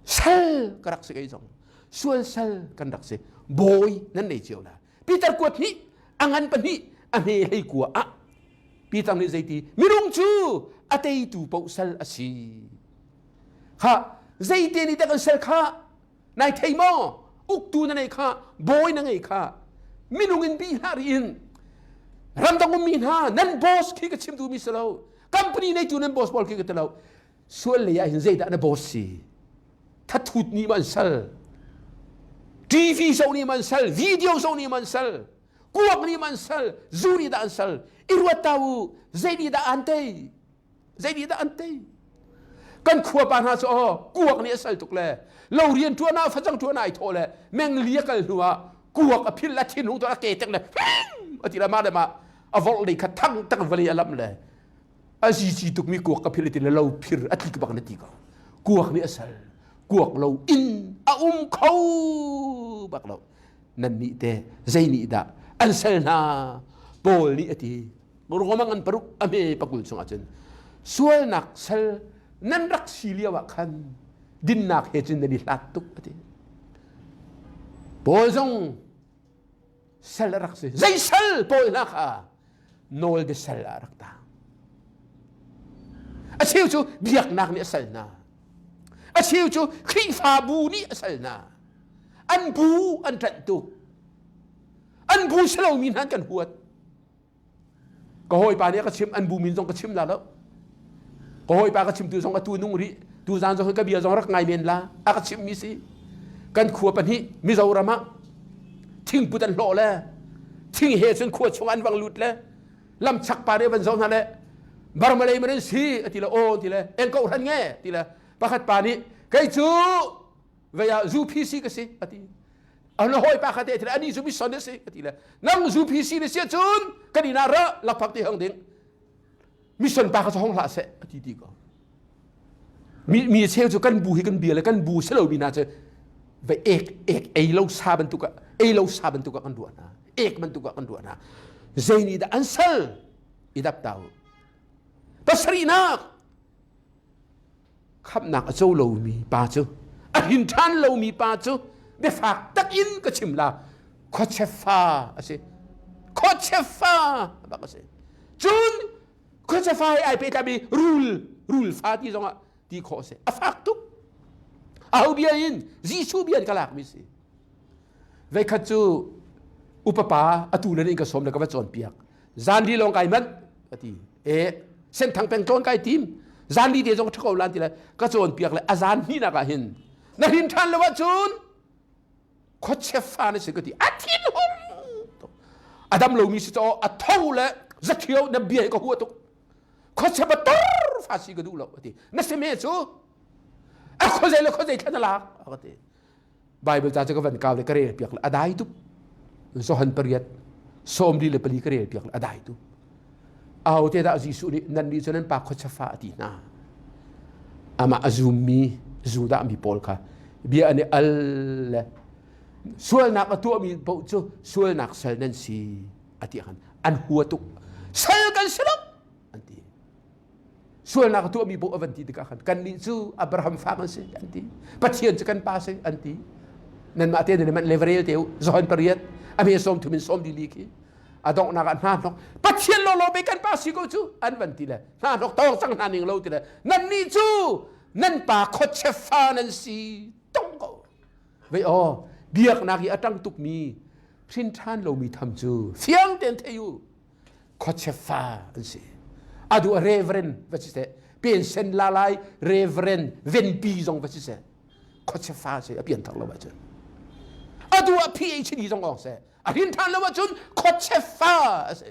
sal ka rak si kei zong sual sal kan rak si bawi nan nei cio la Peter kuat hnih a ngan pahnih a hme hlei kua ah Peter nih zeiti minung cu a teitu paoh sal a si kha zeite nih dah kan sal kha Nai thei maw? Uktu na nei kha, bawi na ngei kha. Minung in bi hlah in ramdang ummi hna nan boss khi ka chim duhmi si lo. Company neitu nan boss pawl khi ka ti lo. Sual lei ah hin zeidah na boss si? Thathut nih ma an sal? TV zoh nih ma an sal? Video zoh nih ma an sal? Kuak nih ma an sal? Zu nih dah an sal? I ruat ta u, zei nih dah an tei? Zei nih dah an tei? Kan khua pa hna cu aw kuak nih a sal tuk le lo rian ṭuan ah facang ṭuan ah ai thawh le mengli a kal hnu ah kuak a phil a thin hung to a ke tek le a ti le mah le mah a volh lei kha thang tak vawlei a lamh le a zici tukmi kuak ka phil ti le lo phir a tlik bak na ti ko kuak nih a sal kuak lo in a um kho bak lo nan nih te zei nih dah an sal hna Paul nih a ti Romang an paruk a hme pakul chungah cun sualnak sal nan rak si lio ah khan dinnak he cun nan i hlat tuk a ti. Paul zong sal a rak si. Zei sal Paul hna kha nawl bia sal ah a rak tang. A cheu cu biaknak nih a sal hna. A cheu cu Khrihfabu nih a sal hna. An bu an ṭanh tuk. An bu si lomi hna an kan huat. Ka hawipa nih a ka chim an bu min zong ka chim la lo. Ka hawipa ka chimtu zong atu nung rih. Tu zan zong ka bia zong rak ngai men la. A ka chimmi si. Kan khua pahnih Mizoram ah thingput an hlawh le thing he cun khua chung an vang lut le lam chak pa nih van zoh hna le Burma lei man an si a ti le aw ti le eng ko hran nge ti le pakhat pa nih kei cu vei ah zu PC ka si a ti an hawipa kha te ani zu mission na si ka ti le nang zu PC na si cun kan inn ah ra lakphak ti hang ding mission pa kha hong hlah seh a ti ti ko mi mi cheu cu kan bu hi kan bia le kan bu si lo mi hna cu ve ek ek ei lo sa bantuk ah ei lo sa bantuk ah kan ruah hna ek bantuk ah kan ruah hna zei nih dah an sal i dap tau pasarihnak Khamhnak a co lomi pa cu a hrin ṭhan lomi pa cu biafak takin ka chim la khuachia fa a si. Khuachia fa bak a si. Cun khuachia fa he ai pehtlaimi rul rul fa ti zongah ti khawh a si. A fak tuk. Aho bia in Jesuh bia in ka lakmi si. Veikhat cu upa pa atu le in ka sawm le ka va cawnpiak. Zanri lawng kai manh ka ti. E senthang peng tlawn kai tim. Zanri te zong ṭha ko lan ti le ka cawnpiak le a zan hnihnak ah hin na hrin ṭhan lo ahcun khuachia fa na si ka ti. A thin hung a dam lomi si caw a tho le zathio na bia hi ka hua tuk. Khuachia ba tor fa si ka duh lo a ti. Na si me cu a khuazei le khuazei thlan a lak a ka ti. Bible ca cu ka van kau le ka rel piak le a dai tuk. Johan pariat 44 ka rel piak le a dai tuk. Aho te dah Jesuh nih nan nih cu nan pa khuacha fa a ti hna. Amah a zummi Judah mi pawl kha bia an i al le sualnak a tuahmi paoh cu sualnak sal nan si a ti khan an hua tuk. Sal kan si lo an ti. Sualnak a tuahmi paoh a van ti tikah khan kannih cu Abraham fa kan si an ti. Pathian cu kan pa si an ti. Nanmah te nan man leverel te u Johan pariat a me sawm thum in sawm dili khi a donghnak ah hna hnok Pathian lawlaw pe kan pa si ko cu an van ti le hna hnok tawng cang hna ning lo ti le nannih cu nan pa khuachia fa nan si tong ko vei aw biaknak i a ṭang tukmi hrin ṭhan lomi tham cu fiang tein thei u khuachia fa an si adu a reverend va si seh pensen la lai reverend venpi zong va si seh khuachia fa si a pianthar lo ahcun adu a PhD zong ong seh a hrin than lo ahcun khuachia fa a si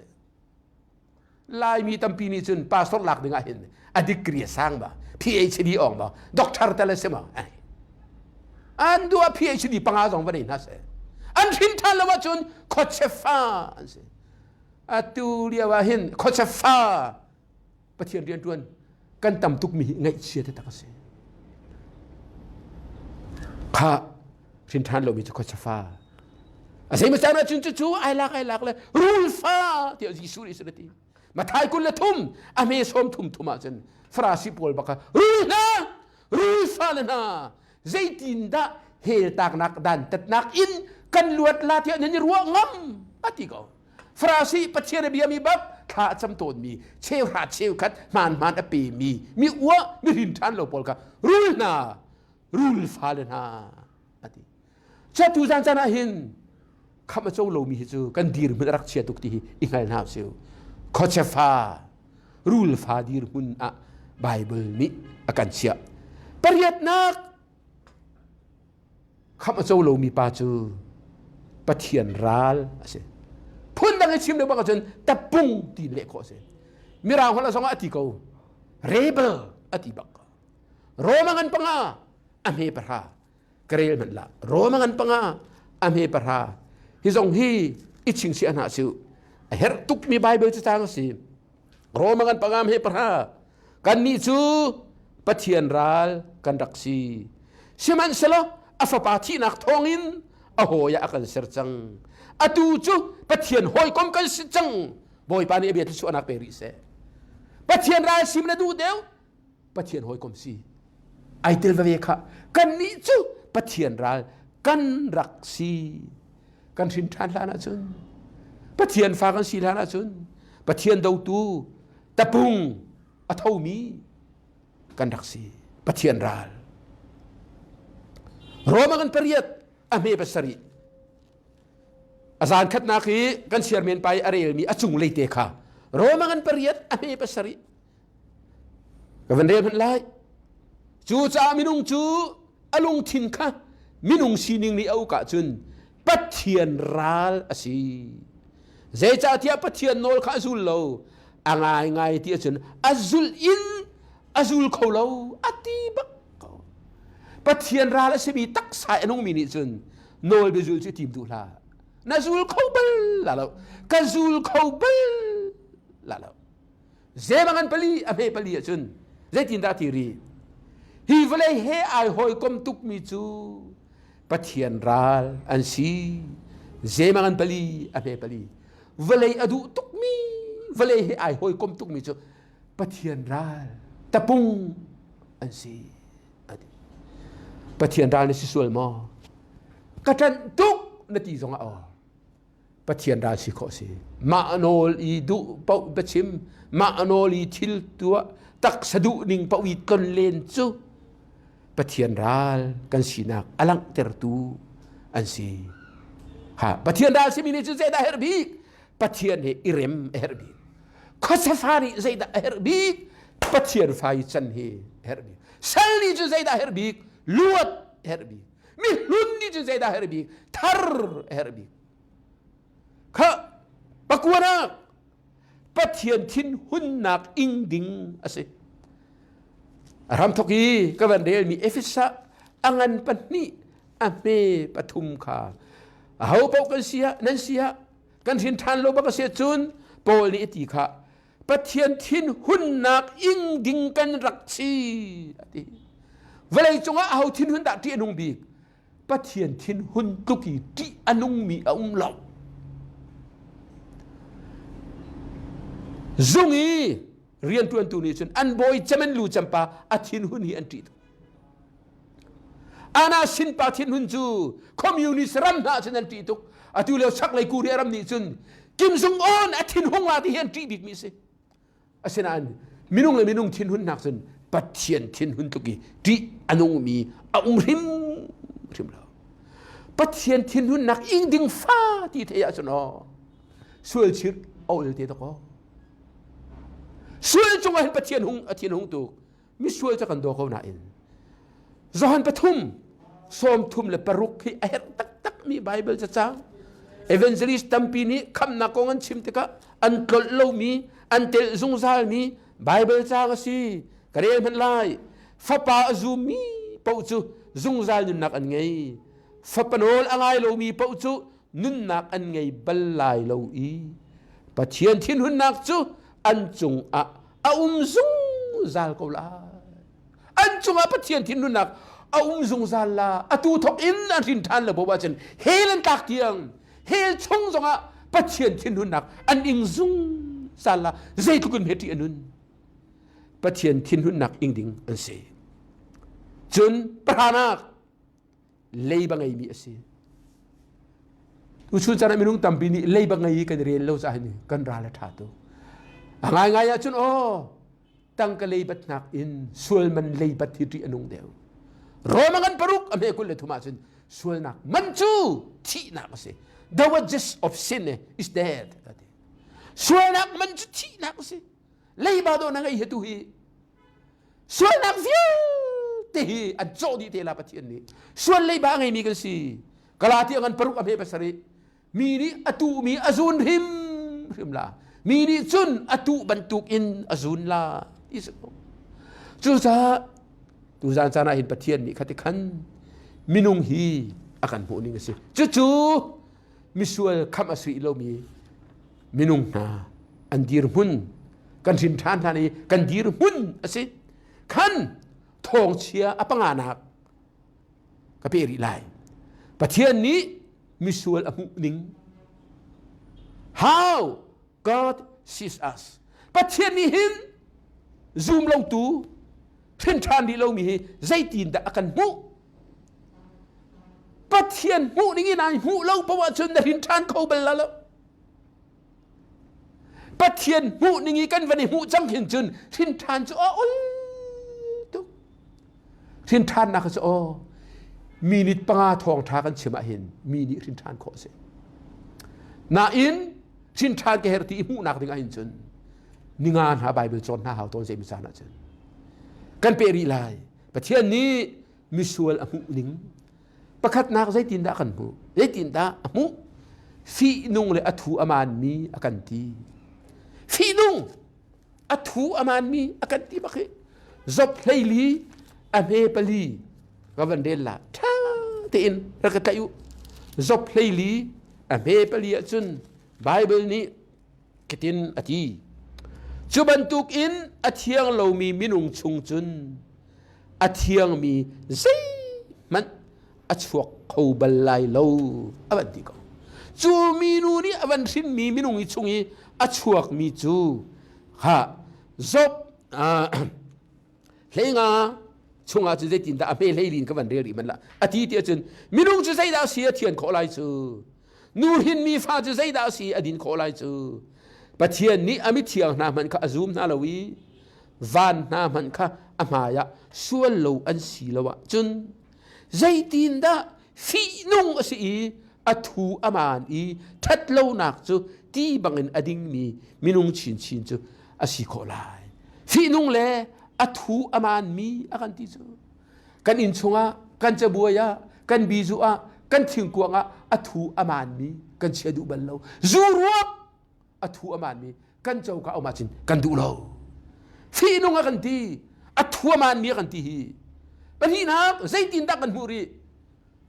Laimi tampi nih cun pastor lak ding ah hin a degree a sang ba PhD ong ba doctor tel a si ma an du a PhD panga zong va nei hna seh an hrin than lo ahcun khuachia fa an si Atu lio ah hin khuachia fa Pathian rianṭuan kan tam tukmi hi ngaihchia taktak a si. Kha hrin ṭhan lomi cu khuachia fa. A zei caan ahcun cucu ai lak ai lak le rul fa tiah Jesuh nih a ti. Mathai 23 a hme sawm thum thum ahcun Farasi pawl bak kha rul hna rul fa le hna zeitindah hell taknak dantatnak in kan luat la tiah nan i ruah ngam a ti ko. Farasi Pathian a biami bak thla a cam tawnmi cheuhra cheukhat hmaan hmaan a pemi mi uah mi rin ṭhan lo pawl kha rul hna rul fale hna a ti. Cu tu zan caan ah hin khamh a co lomi hi cu kan dirhmun a rak chia tuk ti hi i hngal hna usih. Khuachia fa rul fa dirhmun ah Bible nih a kan chiah. Pariatnak Khamh a co lomi pa cu Pathian ral a si. Phundang i chim deuh bak ahcun tapung ti leh khawh a si. Mirang holh zongah a ti ko. Rebel a ti bak. Roma ngan panga a hme pahra. Ka rel hmanh la. Roma ngan panga a hme pahra. Hi zong hi i ching si hna su. A herh tukmi Bible cu cang a si. Roma ngan panga hme pahra. Kannih cu Pathian ral kan rak si. Sihmanhsehlaw a fapa thihnak thawngin a hawi ah a kan ser cang. Atu cu Pathian hawikom kan si cang. Bawipa nih a bia thluachuahnak pe rih seh. Pathian ral sim na duh deuh, Pathian hawikom si. Ai tel veve kha. Kannih cu Pathian ral kan rak si. Kan hrin ṭhan hlan ahcun Pathian fa kan si hlan ahcun Pathian dotu tapung a thomi kan rak si Pathian ral Roma kan pariat a hme pasarih a zan khatnak hi kan chairman pa i a relmi a cung lei te kha Roma kan pariat a hme pasarih ka van rel hmanh lai cu caah minung cu a lungthin kha minung sining nih a uk ahcun Pathian ral a si. Zeicahtiah Pathian nawl kha a zul lo. A ngaingai ti ahcun a zulh in a zul kho lo a ti bak ko. Pathian ral a simi taksa a nungmi nih cun nawl biazul cu tim duh hlah. Na zul kho bal la lo. Ka zul kho bal la lo. Zemang an pali a hme pali ahcun zeitindah ti ri hi vawlei he ai hawikom tukmi cu Pathian ral an si zemang an pali a hme pali vawlei a duh tukmi vawlei he ai hawikom tukmi cu Pathian ral tapung an si ati Pathian ral na si sual maw ka ṭanh tuk na ti zongah aw. Pathian ral si khawh si. Mah nawl i duh paoh biachim, mah nawl i thil tuah, taksa duh ning paoh i tlon len cu Pathian ral kan sinak a langhtertu an si. Ha, Pathian ral simi nih cun zeidah a herh bik? Pathian he i rem a herh bik. Khuasafa nih zeidah a herh bik? Pathian fa i can hi a herh bik. Sal nih cun zeidah a herh bik? Luat a herh bik. Mihlun nih cun zeidah a herh bik? Thar a herh bik. Kha pakuanak Pathian thinhunnak ing ding a si. A hramthok i ka van relmi Efesa a ngan pahnih a hme pathum kha aho paoh kan si ah nan si ah kan hrin ṭhan lo bak a si ahcun Paul nih a ti kha Pathian thinhunnak ing ding kan rak si a ti. Vawlei cungah aho thinhun dah ṭih a nung bik? Pathian thinhun tluk i ṭih a nungmi a um lo. Zung i rianṭuantu nih cun an bawi cemen lu cempa a thinhun hi an ṭih tuk. Ana sinpa thinhun cu communist ram hna cun an ṭih tuk. Atu lio chaklei Korea ram nih cun Kim Jong Un a thinhung la ti hi an ṭih bikmi a si. Asinain minung le minung thinhunnak cun Pathian thinhun tluk i ṭih a nungmi a um hrimhrim lo. Pathian thinhunnak ing ding fa ti theih ahcun aw sual chir a ol te dakaw. Sual cungah hin Pathian hung a thin hung tuk. Misual cu kan daw ko nain Johan pathum 36 hi a herh taktakmi Bible cacang evangelist tampi nih khamnak kong an chim tikah an tlolh lomi an telh zungzalmi Bible caang a si ka rel hmanh lai fapa a zummi paoh cu zungzal nunnak an ngei fapa nawl a ngai lomi paoh cu nunnak an ngei bal lai lo i Pathian thinhunnak cu an cungah a um zungzal ko lai an cungah Pathian thinhunnak a um zungzal la atu thok in an hrin ṭhan lo bo ahcun hell an tlak tiang hell chung zongah Pathian thinhunnak an ing zungzal la zeitluk in hme a nun Pathian thinhunnak ing ding an si cun pahranak leiba ngeimi a si. Tuchun caan ah minung tampi nih leiba ngei kan rel lo caah hin kan ral a ṭha tuk. A ngaingai ahcun aw tangka leibat nakin sual man leibat hi ṭih a nung deuh. Roma ngan paruk a hme 23 ahcun sualnak man cu thihnak a si. The wages of sin is death. Sualnak man cu thihnak a si. Leiba dawh na ngei hi tu hi Sualnak vialte hi an cawh dih te la Pathian nih. Sual leiba a ngeimi kan si. Galatia ngan paruk a hme pasarih. Mi nih a tuhmi a zun hrim hrim la. Mi nih cun a tuh bantuk in a zun la. Ti si ko. Cucaah tuzan caan ah hin Pathian nih khati khan minung hi a kan hmuh ning a si. Cucu misual khamh a si lomi minung hna an dirhmun kan hrin ṭhan hlan i kan dirhmun a si khan thawngchia a panganak ka pe rih lai Pathian nih misual a hmuh ning how God sees us Pathian nih hin zum lotu hrin ṭhan rih lomi hi zeitin dah a kan hmuh Pathian hmuh ning in ai hmuh lo poah cun na hrin ṭhan kho bal la lo. Pathian hmuh ning i kan van i hmuh cang hin cun hrin ṭhan cu a ol tuk. Hrin ṭhannak cu aw minute panga thawng ṭha kan chim ah hin mi nih hrin ṭhan khawh a si. Nain hrin ṭhan ka herh ti i hmuhnak ding ah hin cun ninga hna Bible cawn hna hau tawn zeimi caan ah cun kan peh rih lai. Pathian nih misual a hmuh ning pakhatnak zeitindah kan hmuh zeitindah a hmuh fihnung le a thu a maanmi a kan ti fihnung a thu a maanmi a kan ti bak hi zop hleili a hme pali ka van rel la ṭha tein rak ka tlaih u zop hleili a hme pali ahcun Bible nih Kitin a ti. Cu bantukin a thiang lomi minung chung cun a thiangmi zeihmanh a chuak kho bal lai lo a van ti ko. Cu minu nih a van hrinmi minung i chung i a chuakmi cu ha Job hleinga chungah cun zeitindah a hme hleilin ka van rel rih man la a ti ti ahcun minung cu zeidah a si a thian khawh lai cu. Nu hrinmi fa cu zeidah a si a din khawh lai cu? Pathian nih a mithiang hna hmanh kha a zum hna lo i van hna hmanh kha a hmaiah sual lo an si lo ahcun zeitindah fihnung a si i a thu a maan i ṭhatlonak cu ti bangin a dingmi minung chinchin cu a si khawh lai. Fihnung le a thu a maanmi a kan ti cu kan inn chungah kan cabuai ah kan bizu ah kan thingkuang ah a thu a maanmi kan chia duh bal lo. Zu ruak a thu a maanmi kan coka um ahcun kan duh lo. Fihnung a kan ti, a thu a maanmi a kan ti hi. Pahnihnak zeitindah kan hmuh rih?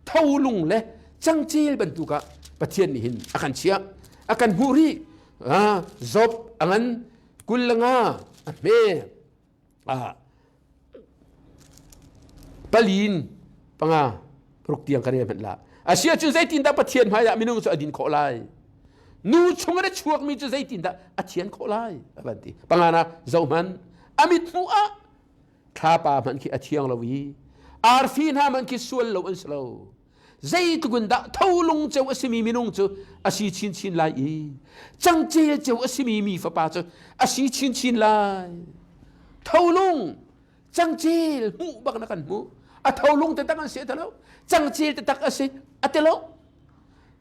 Tholung le cangcel bantuk ah Pathian nih hin a kan chiah a kan hmuh rih. Job a ngan kul le nga a hme palin panga ruk tiang kan rel hmanh la. Asia cu zeitindah Pathian hmaiah minung cu a din khawh lai? Nu chung in a chuakmi cu zeitindah a thian khawh lai? A van ti. Panga na zohman a mit hmuh ah thlapa hmanh khi a thiang lo i arfi hna hmanh khi sual lo an si lo. Zeitluk in dah tholung ceu a simi minung cu a si chinchin lai i cangcel ceu a simi mi fapa cu a si chinchin lai. Tholung cangcel hmuh bak na kan hmuh. A tholung taktak an si a lo. Cangcel taktak a si a ti lo.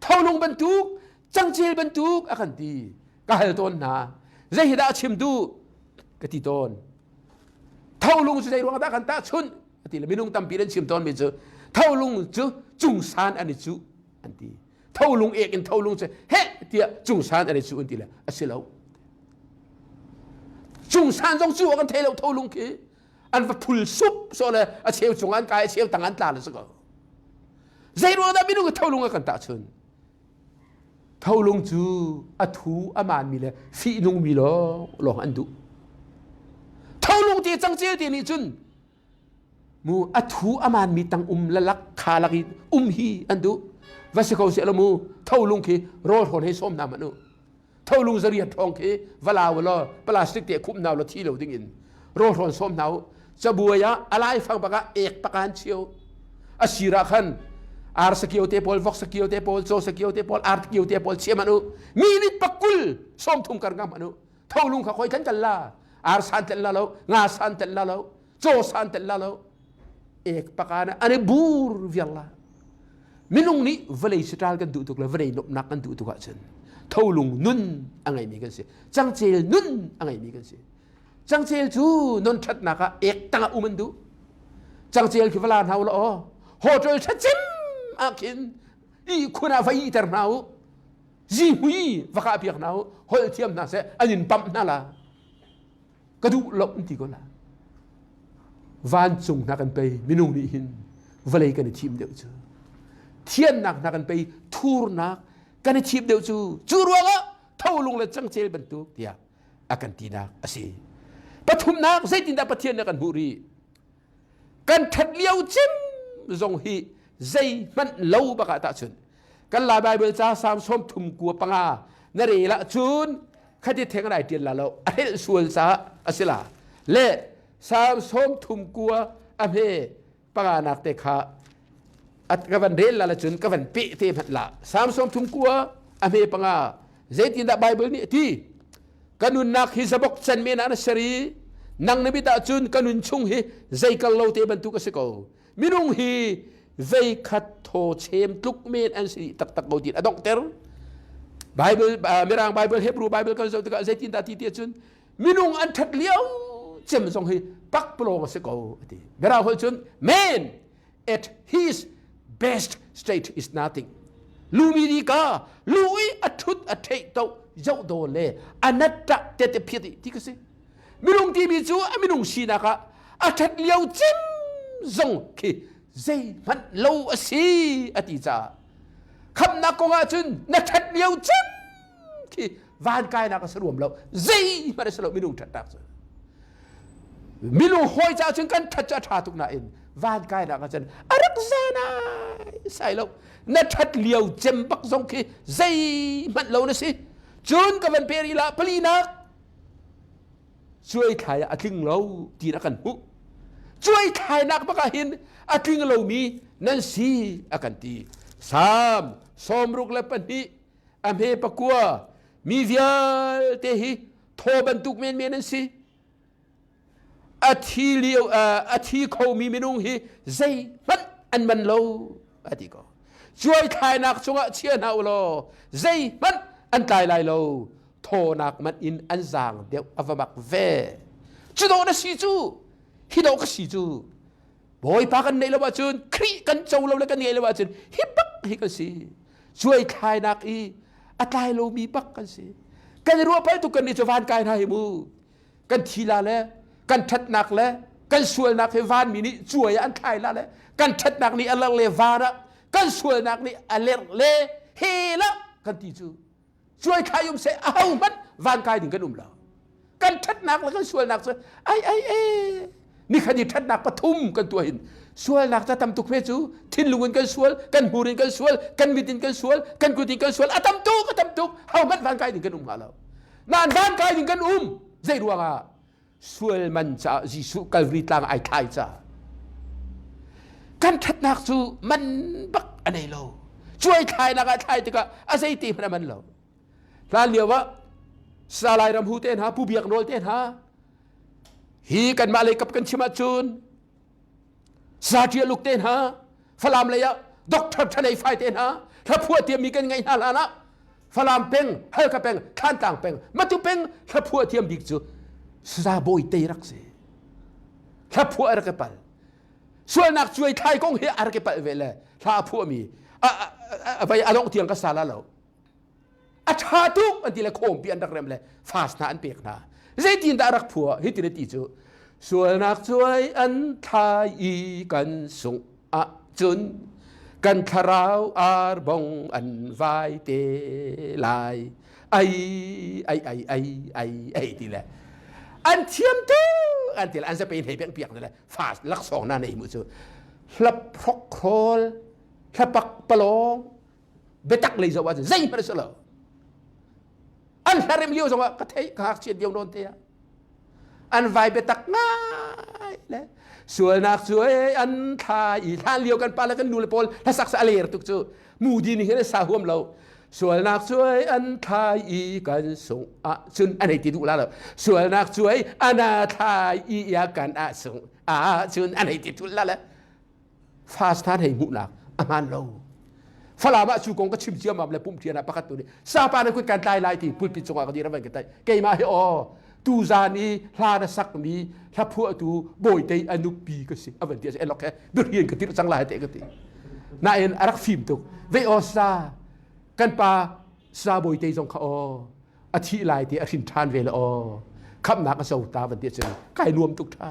Tholung bantuk cangcel bantuk a kan ti. Ka hal tawn hna. Zei hi dah a chim duh? Ka ti tawn. Tholung cu zei ruang dah kan tahchunh? A ti le minung tampi an chim tawnmi cu tholung cu cungsan an i cuh an ti. Tholung ek in tholung cu heh tiah cungsan an i cuh an ti le a si lo. Cungsan zong cu kan thei lo tholung khi an va phul sup so le a cheu cung an kai a cheu tang an tla le si ko. Zei ruang dah minung tholung a kan tahchun? Tholung cu a thu a maanmi le fihnungmi lawng lawng an duh. Tholung te cangcel te nih cun mu a thu a maanmi tang um lalak kha lak i um hi an duh. Va si ko seh law mu tholung khi rawl hrawn hei sawm hna hmanh u. Tholung zariat ṭhawng khi va lau law plastic te khumh hna law thi lo ding in rawl hrawn sawm hna u. Cabuai ah a laifang bak ah ek pakan chio. A sir ah khan ar sakio te pawl, vok sakio te pawl, caw sakio te pawl, ar kio te pawl chia man u. Minute pakul sawm thum kar ngam man u. Tholung kha khoi kan kal la. Ar san tel la lo, nga san tel la lo, caw san tel la lo. Ek pakan an i bur viar la. Minung nih vawlei siṭal kan duh tuk le vawlei nuamhnak kan duh tuk ahcun tholung nun a ngeimi kan si. Cangcel nun a ngeimi kan si. Cangcel cu non ṭhatnak ah ek tangah um an duh. Cangcel khi va la hna u law aw. Hotel ṭhacim ah khin ihkhun ah va ihter hna u. Zihmui va kah piak hna u. Holh thiam hna seh an in pamh hna la. Ka duh lo an ti ko la. Vancung hna kan pei minung nih hin vawlei kan i thim deuh cu. Thiannak hna kan pei thurnak kan i thim deuh cu. Cu ruangah tholung le cangcel bantuk tiah a kan tinak a si. Pathumnak zeitindah Pathian nih a kan hmuh rih? Kan ṭhat lio cim zong hi zeihmanh lo bak ah tahchun kan Lai Baibal ca Salm 35 na rel ahcun khati theng rai ṭial la lo a hrelh sual caah a si la le Salm 39 a hme panganak te kha ka van rel la cun ka van peh te hmanh la Salm 39 a hme panga zeitindah Bible nih a ti ka nunnak hi zabok can men ah na ser i nang na mit ahcun ka nun chung hi zei kal lo te bantuk a si ko minung hi veikhat thaw chem tluk men an si taktak ko tin a donghter Bible Mirang Bible Hebrew Bible kan zoh tikah zeitindah ti ti ahcun minung an ṭhat lio cem zong hi pakpalawng a si ko a ti Mirang holh cun man at his best state is nothing lumi di ka lu i a ṭhut a theih to zoh do le anatta te te phiat ti ka si minung timi cu a minung sinak ah a ṭhat lio cem zong khi zeihmanh lo a si a ti caah khamnak kong ah cun na ṭhat lio cem khi van kainak a si ruam lo zeihmanh a si lo minung ṭhatnak cu minung hawi caah cun kan ṭhat cu a ṭha tuk nain van kainak ah cun a rak zanai sai lo na ṭhat lio cem bak zong khi zeihmanh lo na si cun ka van pe rih la palinak cuaithlai ah a tling lo tiin a kan hmuh cuaithlainak bak ah hin a tling lomi nan si a kan ti. Salm 62 a hme pakua mi vialte hi thaw bantuk menmen an si. A thi lio a thi khomi minung hi zeihmanh an man lo a ti ko. Cuai thlainak cungah chia hna u law zeihmanh an tlai lai lo. Thawnak man in an zaang deuh a va mak ve. Cu dawh na si cu hi dawh ka si cu Bawipa kan neih lo ahcun Khrih kan co lo le kan ngeih lo ahcun hi bak hi kan si. Cuai thlainak i a tlai lomi bak kan si. Kan i ruah pal tuk kan nih cu van kai hna hi mu. Kan thi la le kan ṭhatnak le kan sualnak hi vanmi nih cuai ah an thlai la le kan ṭhatnak nih a lerh le van ah kan sualnak nih a lerh le he la kan ti cu cuai thlai um seh aho hmanh van kai ding kan um lo. Kan ṭhatnak le kan sualnak cu ai ai e nikhat i ṭhatnak pathum kan tuah hin sualnak ca tam tuk ve cu thinlung in kan sual, kan hmur in kan sual, kan mit in kan sual, kan kut in kan sual, a tam tuk, a tam tuk, ho hmanh van kai ding kan um hnga lo. Nain van kai ding kan um zei ruangah? Sual man caah Jesuh Calvary tlang ai thlai caah kan ṭhatnak cu man bak a nei lo. Cuai thlainak ah thlai tikah a zei te hmanh a man lo. Hlan lio ah Salai Ram Hu te hna, Pu Biak Nawl te hna, hi kanmah lei kap kan chim ahcun Sa Ṭial Uk te hna, Falam lei ah Doctor Thanei Fai te hna, hlaphuah tiammi kan ngeih hna hlan ah Falam peng, Halkha peng, Thlantlang peng, Matu peng hlaphuah thiam bik cu Saza Bawi Tei rak si. Hlaphuah a rak i pal. Sualnak cuai thlai kong hi a rak i palh ve le hla a phuahmi a vai a dongh tiang ka sa la lo. A ṭha tuk an ti le khawmpi an rak rem le fast hna an pek hna. Zeitin dah rak phuah hitin a ti cu sualnak cuai an thlai i kan sungh ahcun kan thlarau arbong an vai te lai ai ai ai ai ai ai ti le an thiam tuk an ti le an zape hlei beng piak le fast laksawng na nei mu cu hlap hrok khawl hlapak palong biatak lei zoh ahcun zeihmanh a si lo. An hlarem lio zongah ka theih ka ngakchiat lio nawn te ah an vai biatak ngai le sualnak cu an thla i hlan lio kan pa le kan nu le pawl hlasak sa a ler tuk cu mudi nih hin sa huam lo. Sualnak cu an thla i kan sung ah cun an hei ti duh la lo. Sualnak cu ana thla i ya kan ah sung ah cun an hei ti thul la le fast hna hei hmuhnak a hmaan lo. Falam ah cu kong ka chim ciammam le pumh ṭian ah pakhat tu nih sapa na kut kan tlai lai ti pulpit cungah ka dir van ka tlaih. Keimah hi aw tuzan i hla na sakmi hla phuahtu bawitei a nupi ka si a van ti a si elok he durian ka tirh cang lai te ka ti. Nain a rak fim tuk ve aw sa kan pa sa bawitei zong kha aw a thih lai ti a hrin ṭhan ve le aw khamnak a zo ta van ti cun kai nuam tuk ṭha.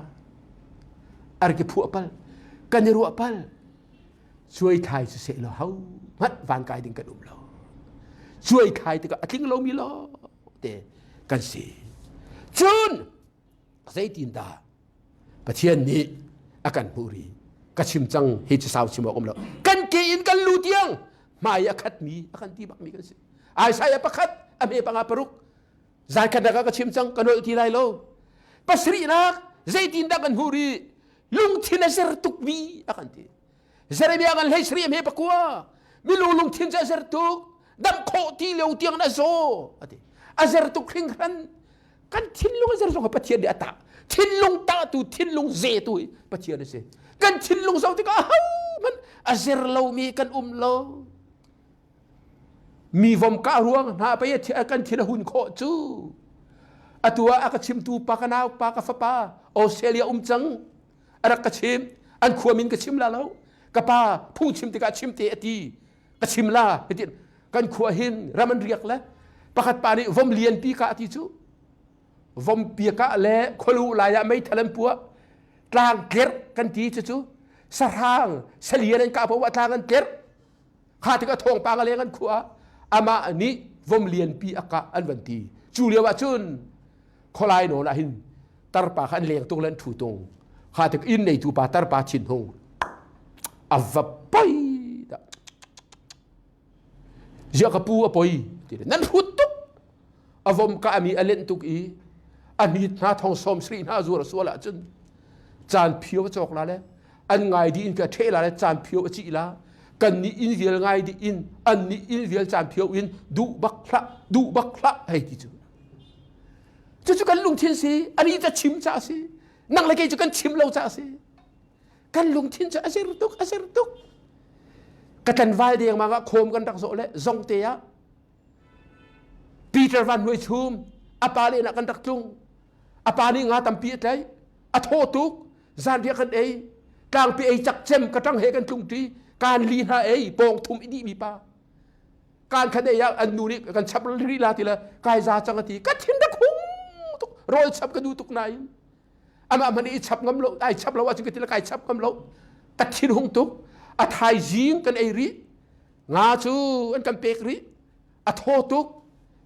A rak i phuah pal kan i ruah pal cuai thlai cu seh law ho hmanh van kai ding kan um lo. Cuai thlai tikah a tling lomi lo te kan si. Cun zeitin dah Pathian nih a kan hmuh ri ka chim cang hi cu sau chim awk um lo. Kan ke in kan lu tiang hmai a khatmi a kan ti bakmi kan si. Isaiah pakhat a hme panga paruk zan khat ka chim cang ka nolh ti lai lo. Pasarihnak zeitindah kan hmuh rih lungthin a zer tukmi a kan ti. Jeremiah kan hlei sari hme pakua milu lungthin cu a zer tuk dam khawh ti lio tiang a zaw a ti. A zer tuk hringhran kan thinlung a zer zong Pathian nih a tah. Thinlung tahtu thinlung zetu hi Pathian a si. Kan thinlung zoh tikah ahohmanh a zer lomi kan um lo. Mi vom kah ruang hna pei kan thin a hun khawh cu. Atu ah a ka chimtu pa ka nau pa ka fapa Australia um cang a rak ka chim. An khua min ka chim la lo. Ka pa phung chim tikah chim te a ti. Ka chim la hitin kan khua hin ram an riak le pakhat pa nih vom lian pi ka ti cu. Vom pi ka le khualu lai ah meithal an puah. Tlang tlerh kan ti cu cu sahrang salian an kah poah tlang an tlerh. Kha tikah thawngpang a leng an khuah amah nih vom lianpi a kah an van ti. Cu lio ah cun khualai nawn ah hin tarpa kha an leng tung le an ṭhu tung. Kha tik inn neitu pa tarpa thin hung a va poi dah. Ziah ka pu a poi ti nan hrut tuk. A vom ka ami a lenh tuk i a hnit hna thong sawm sri hna zuar sual ahcun caan phio a cawk la le an ngai dih in ka ṭheh la le caan phio a cih la. Kan nih inn vial ngai dih in an nih inn vial caan phio in duh bak hlah duh bak hlah hei ti cu. Cucu kan lungthin si ani ca chim ca si nang le kei cu kan chim lo ca si. Kan lungthin cu a zir tuk a zir tuk. Ka tlanval deng mang ah khawm kan rak zawh le zong te ah Peter Van Hnuai Chum a pa len ah kan rak tlung. A pa nih nga tampi a tlaih. A thaw tuk. Zanriah kan ei. Tlangpi ei cak cem ka ṭang he kan tlung ṭi. Kaan li hna ei pawng thum i dihmi pa. Kaan khat ei ah an nu nih kan chap rih la ti le kai za cang a ti. Ka thin rak hung tuk. Rawl chap ka duh tuk nain. Amah hmanh i chap ngam lo, ai chap lo ahcun ka ti le kai chap ngam lo. Ka thin hung tuk. A thaizing kan ei rih. Nga cu an kan pek rih. A thaw tuk.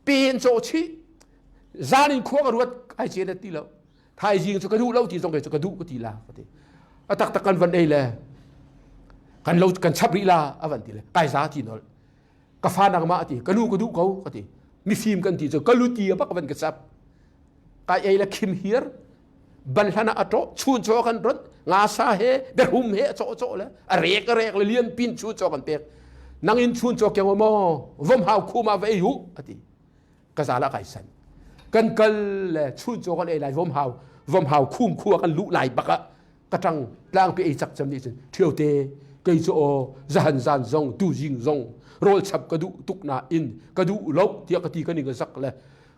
Pe in cawh chih. Zan in khua ka ruat ai cen ti lo. Thaizing cu ka duh lo ti zong kei cu ka duh ka ti la ka ti. A taktak kan van ei le kan lo kan chap rih la a van ti le kai za ti nol. Ka fa nangmah ti ka nu ka duh ko ka ti. Mifim kan ti cu ka lu ti a bak van ka chap. Kai ei le khim hir ban hlan ah a ṭawh chun chaw kan ronh nga sa he berhum he a cawh cawh le a rek a rek le lian pin chun chaw kan pek nang in chun chaw keng maw vom hau khum ah va ei hu ati ka zala kai san kan kal le chun chaw kan ei lai vom hau vom hau khum khua kan luh lai bak ah ka ṭang tlangpi ei cak cem nih cun ṭhio te kei cu aw zahan zan zong tu zing zong rawl chap ka duh tuk na in ka duh lo tiah ka ti ka ning a zak le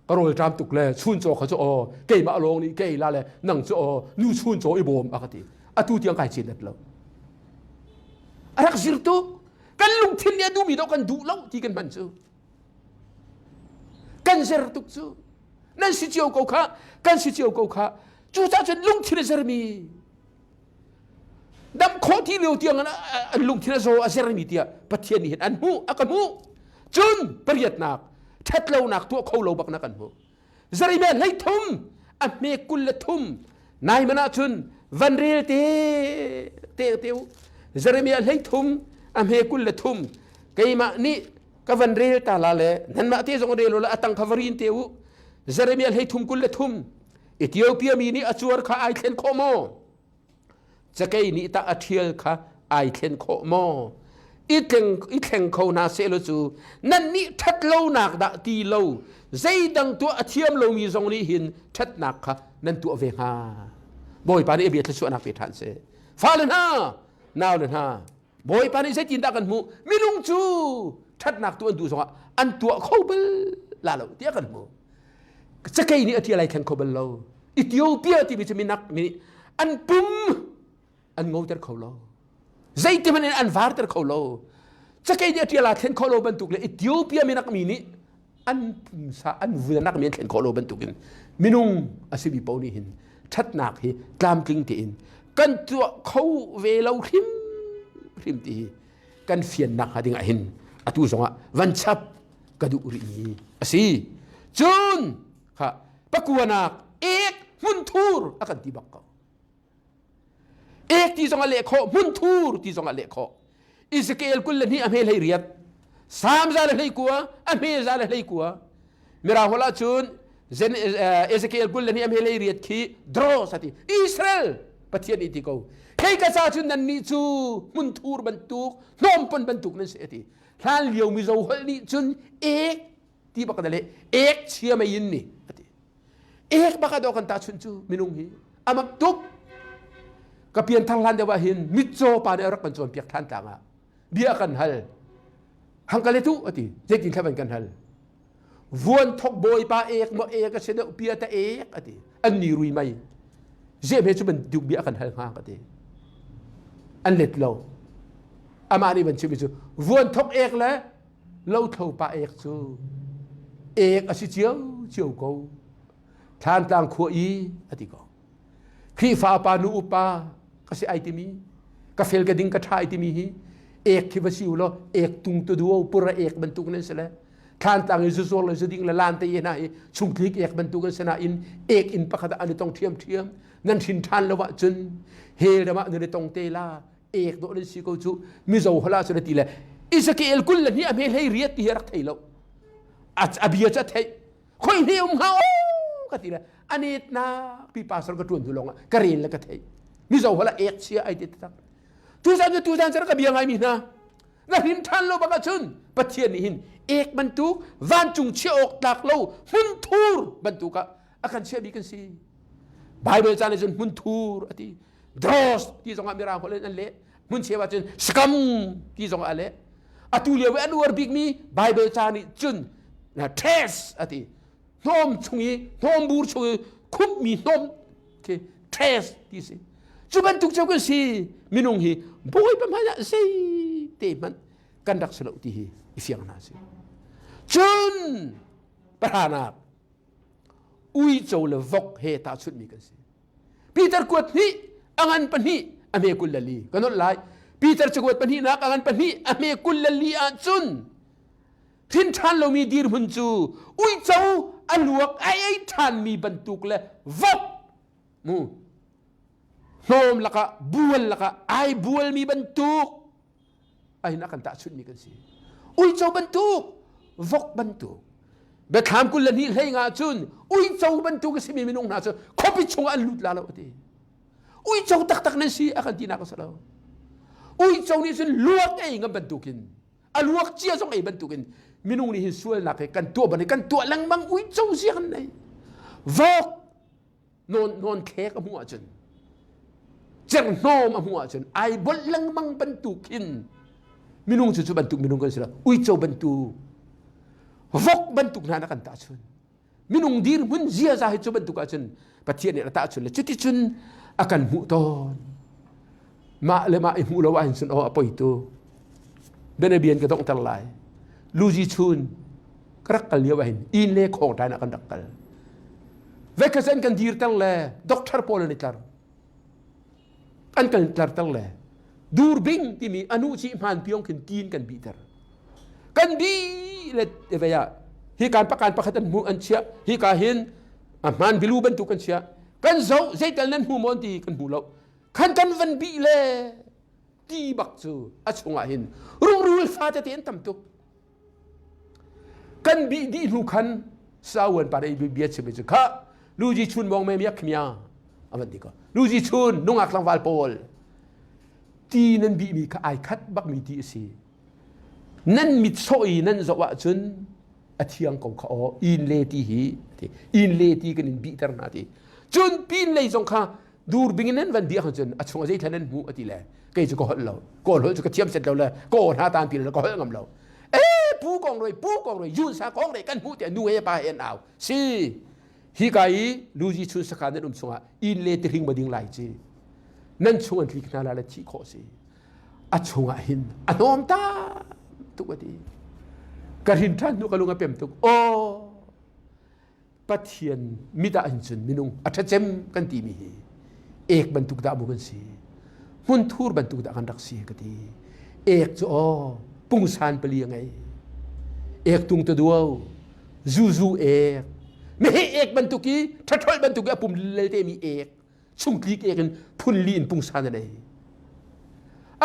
ka rawl ṭam tuk le chuncaw kha cu aw keimah lawng nih kei la le nang cu aw nu chuncaw i bawm a ka ti atu tiang kai cin lo a rak zir tuk kan lungthin nih a duhmi dawh kan duh lo ti kan hman cu kan zer tuk cu nan si cio ko kha kan si cio ko kha cucaah cun lungthin a zermi dam khawh ti lio tiang an lungthin a zaw a zermi tiah Pathian nih hin an hmuh a ka hmuh cun pariatnak ṭhatlonak tuah kho lo bak na kan hmuh Jeremiah 13 a hme 23 nai man ah cun van rel te te te u Jeremiah 13 a hme 23 keimah nih ka van rel ta la le nanmah te zong rel la atang kha varin te u Jeremiah 13 23 Ethiopia mi nih a cuar kha ai thlen khawh maw? Cakei nih tah a ṭhial kha ai thlen khawh maw? I thleng, i thleng kho hna sehlaw cu nannih ṭhatlonak dah ti lo zeidang tuah a thiam lomi zong nih hin ṭhatnak kha nan tuah ve hnga. Bawipa nih a bia thluachuahnak pe ṭhan seh. Fale hna, naule hna, Bawipa nih zeitindah kan hmuh? Minung cu ṭhatnak tuah an duh zongah an tuah kho bal la lo tiah kan hmuh. Cakei nih a ṭial ai thleng kho bal lo. Ethiopia timi cu minak mi nih an pum an ngoter kho lo. Zeiti hmanh in an varter kho lo. Cakei nih a ṭial aa thlen kho lo bantuk le Ethiopia minak mi nih an pumsa an vuanak mi an thlen khawh lo bantukin minung a simi paoh nih hin ṭhatnak hi tlamtling tein kan tuah kho ve lo hrim hrim ti hi kan fiannak hnga ding ah hin atu zongah van chap ka duh rih mi a si cun kha pakuanak ek hmunthur a kan ti bak ko Ek ti zong a leh khawh, hmunthur ti zong a leh khawh. Ezekiel 22 a hme hlei riat, Sam za le hlei kua, a hme za le hlei kua. Mirang holh ahcun Ezekiel 22 a hme hlei riat khi draw sati Israel Pathian nih ti ko. Hei ka ca cun nannih cu hmunthur bantuk, hnawmpon bantuk nan si ati. Hlan lio mizo holh nih cun ek ti bak na leh ek chia mei in ni ati. Ek bak ah dawh kan tahchunh cu minung hi a mak tuk. Ka pianthar hlan deuh ah hin mitcaw pa nih a rak kan cawnpiak than tlang ah bia kan hal. Hang ka le tu ati zeitin thla kan hal. Vuan thok bawipa ek maw ek a si deuh pia ta ek ati. An ni rui mai. Zem he cu bantuk bia kan hal hnga ka ti. An let lo. Amah nih van chimmi cu vuan thok ek le lothlo pa ek cu ek a si cio cio ko Thlantlang khua i a ti ko Khrihfa pa nu upa ka si ai timi ka fel ka ding ka ṭha ai timi hi ek khi va si u law ek tung tu duo pura ek bantuk nan si le Thlantlang i zuzuar le zuding le lan te hna hi chungtlik ek bantuk an si nain ek in pakhat ah an i tong ṭhiam ṭhiam nan hrin ṭhan lo ahcun hell ram ah nan i tong te la ek dawh nan si ko cu mizo hola cu na ti le Ezekiel 22 a hme hlei riat ti hi rak thei lo a bia cu a theih khoi hne um hnga o ka ti le anet na pi pastor ka tuan hnu lawng ah ka rel le ka theih mizo hola ek chia ai ti tak tuzan cu tuzan cu ka bia ngai mi hna. Na hrin ṭhan lo bak ahcun Pathian nih hin ek bantuk vancung chiah awk tlak lo hmunthur bantuk ah a kan chiahmi kan si. Bible ca nih cun hmunthur a ti. Dross ti zongah mirang holh in an leh. Hmun cheu ahcun scum ti zongah a leh. Atu lio i an uar bikmi Bible ca nih cun trash a ti. Hnawm chung i hnawm bur chung i khumhmi hnawm khi trash ti si. Cu bantuk cu kan si. Minung hi Bawipa hmai ah zei te hmanh kan rak si lo ti hi i fiang hna si. Cun pahranak uico le vok he tahchunhmi kan si. Peter kuat hnih a ngan pahnih a hme 24 ka nolh lai. Peter cakuat pahnihnak a ngan pahnih a hme 24 ahcun hrin ṭhan lomi dirhmun cu uico a luak a ei ṭhanmi bantuk le vok mu hnawm lakah bual lakah ai bualmi bantuk ahin a kan tahchunhmi kan si. Uico bantuk, vok bantuk. Biathlam 22 hlei nga cun uico bantuk a simi minung hna cu khuapi chungah an lut la lo a ti. Uico taktak nan si a kan tinak a si lo. Uico nih cun luak ei ngam bantukin a luak cia zong ei bantukin minung nih hin sualnak hi kan tuah ban kan tuah lengmang uico zia kan nei. Vok nawn nawn thlek a hmuh ahcun cerhnawm a hmuh ahcun ai bolh lengmang bantuk hin minung cu cu bantuk minung kan si lo uico bantuk vok bantuk hna na kan tahchun minung dirhmun ziaza hi cu bantuk ahcun Pathian nih a tahchun le cuticun a kan hmuh tawn mah le mah i hmuh lo ahhin cun aw a poi tu bianabian ka donghter lai luzi chun ka rak kal lio ahhin inn le khawng ṭan ah kan rak kal vekazen kan dirter le doctor pawl an i tlar an kan tlarter le durbing timi anu chi hman piong khin tin kan bihter kan bi le vei ah hi kan pakan pakhat an hmu an chiah hi ka hin a hman bilu bantuk kan chiah kan zoh zeital nan hmu maw ti kan hmu lo khan kan van bih le ti bak cu a chungah hin rungrul fa tete an tam tuk kan bih dih hnu khan sauan pa dei bia chim cu kha luji chun bong me miak khmia avan ti ko luji chun nungak tlangval pawl ti nan bih mi kha ai khat bak mi ti a si nan mit sawh i nan zoh ahcun a thiang ko kha aw inn le ti hi inn le ti kan in bihter hna ti cun pin lei zong kha dur bing in nan van biak cun a chung a zeithla nan hmu a ti le kei cu ka holh lo kawl holh cu ka thiam set lo le ka aw hna tan pi le ka holh ngam lo e pu kong roi pu kong roi yun sa kong rei kan hmu tiah nu he pa he an au si hi ka i luzi chun saka nan um chungah inn le tihring ma ding lai chi nan chung an tlik hna la le thih khawh si a chungah hin a hnawm ta tuk a ti ka rin ṭhan hnu ka lung a pem tuk aw Pathian mit ah hin cun minung a ṭhacem kan timi hi ek bantuk dah mu kan si hmunthur bantuk dah kan rak si ka ti ek cu aw pungsan pali a ngei ek tung ta duo zuzu ek meheh ek bantuk i ṭhaṭholh bantuk i a pum lelte mi ek chungtlik ek in phun li in pungsan a nei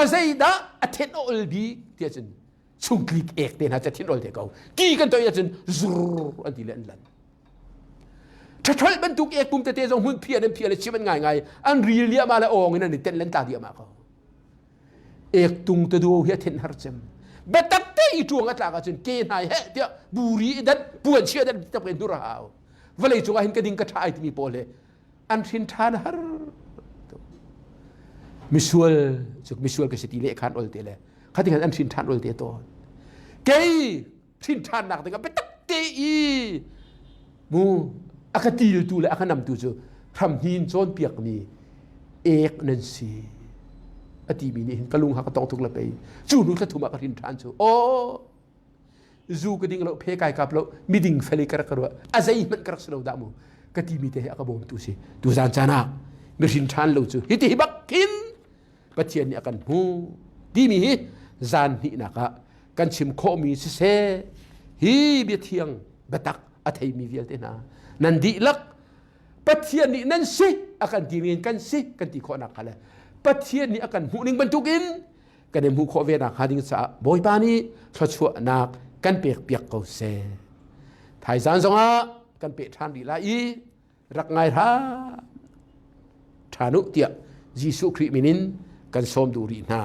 a zeidah a then a ol bik tiah cun chungtlik ek te hna cu thin ol te ko ki kan toi ahcun zur an ti le an lan ṭhaṭholh bantuk ek pum tete zong hmun phiah an phiah le chim an ngai ngai an ril diahmah le awng in an i tenh len tla diahmah ko ek tung te duo hi a thin har cem biatak te i ṭuang a tlak ahcun ke hnai he tiah buri i dat puan chia dat tak in dur a hau vawlei cungah hin ka ding ka ṭha ai timi pawl he an hrin ṭhan har misual cu misual ka si ti le khan ol te le khating an hrin ṭhan ol te tawn kei hrin ṭhannak dingah biatak te i mu a ka tiltu le a ka namtu cu hramhnin cawnpiakmi ek nan si a timi nih hin ka lung ha ka tong tuk la pei cu hnu thla thum ah ka hrin ṭhan cu aw zu ka ding lo phe kai kap lo miding fel i ka rak ka ruah a zei hmanh ka rak si lo dah mu ka timi te he a ka bawmtu si tu zan caan ah mihrin ṭhan lo cu hiti hi bak khin Pathian nih a kan hmu timi hi zan hnihnak ah kan chim khawhmi siseh hi biathiang biatak a theimi vialte hna nan dihlak Pathian nih nan si a kan ti in kan si kan ti khawhnak kha le Pathian nih a kan hmuh ning bantukin kan i hmuh khawh ve nak hnga ding caah Bawipa nih thluachuahnak kan pek piak ko seh. Thaizan zongah kan peh ṭhan rih lai i rak ngai hram ṭhan u tiah Jesuh Khrih min in kan sawm duh rih hna.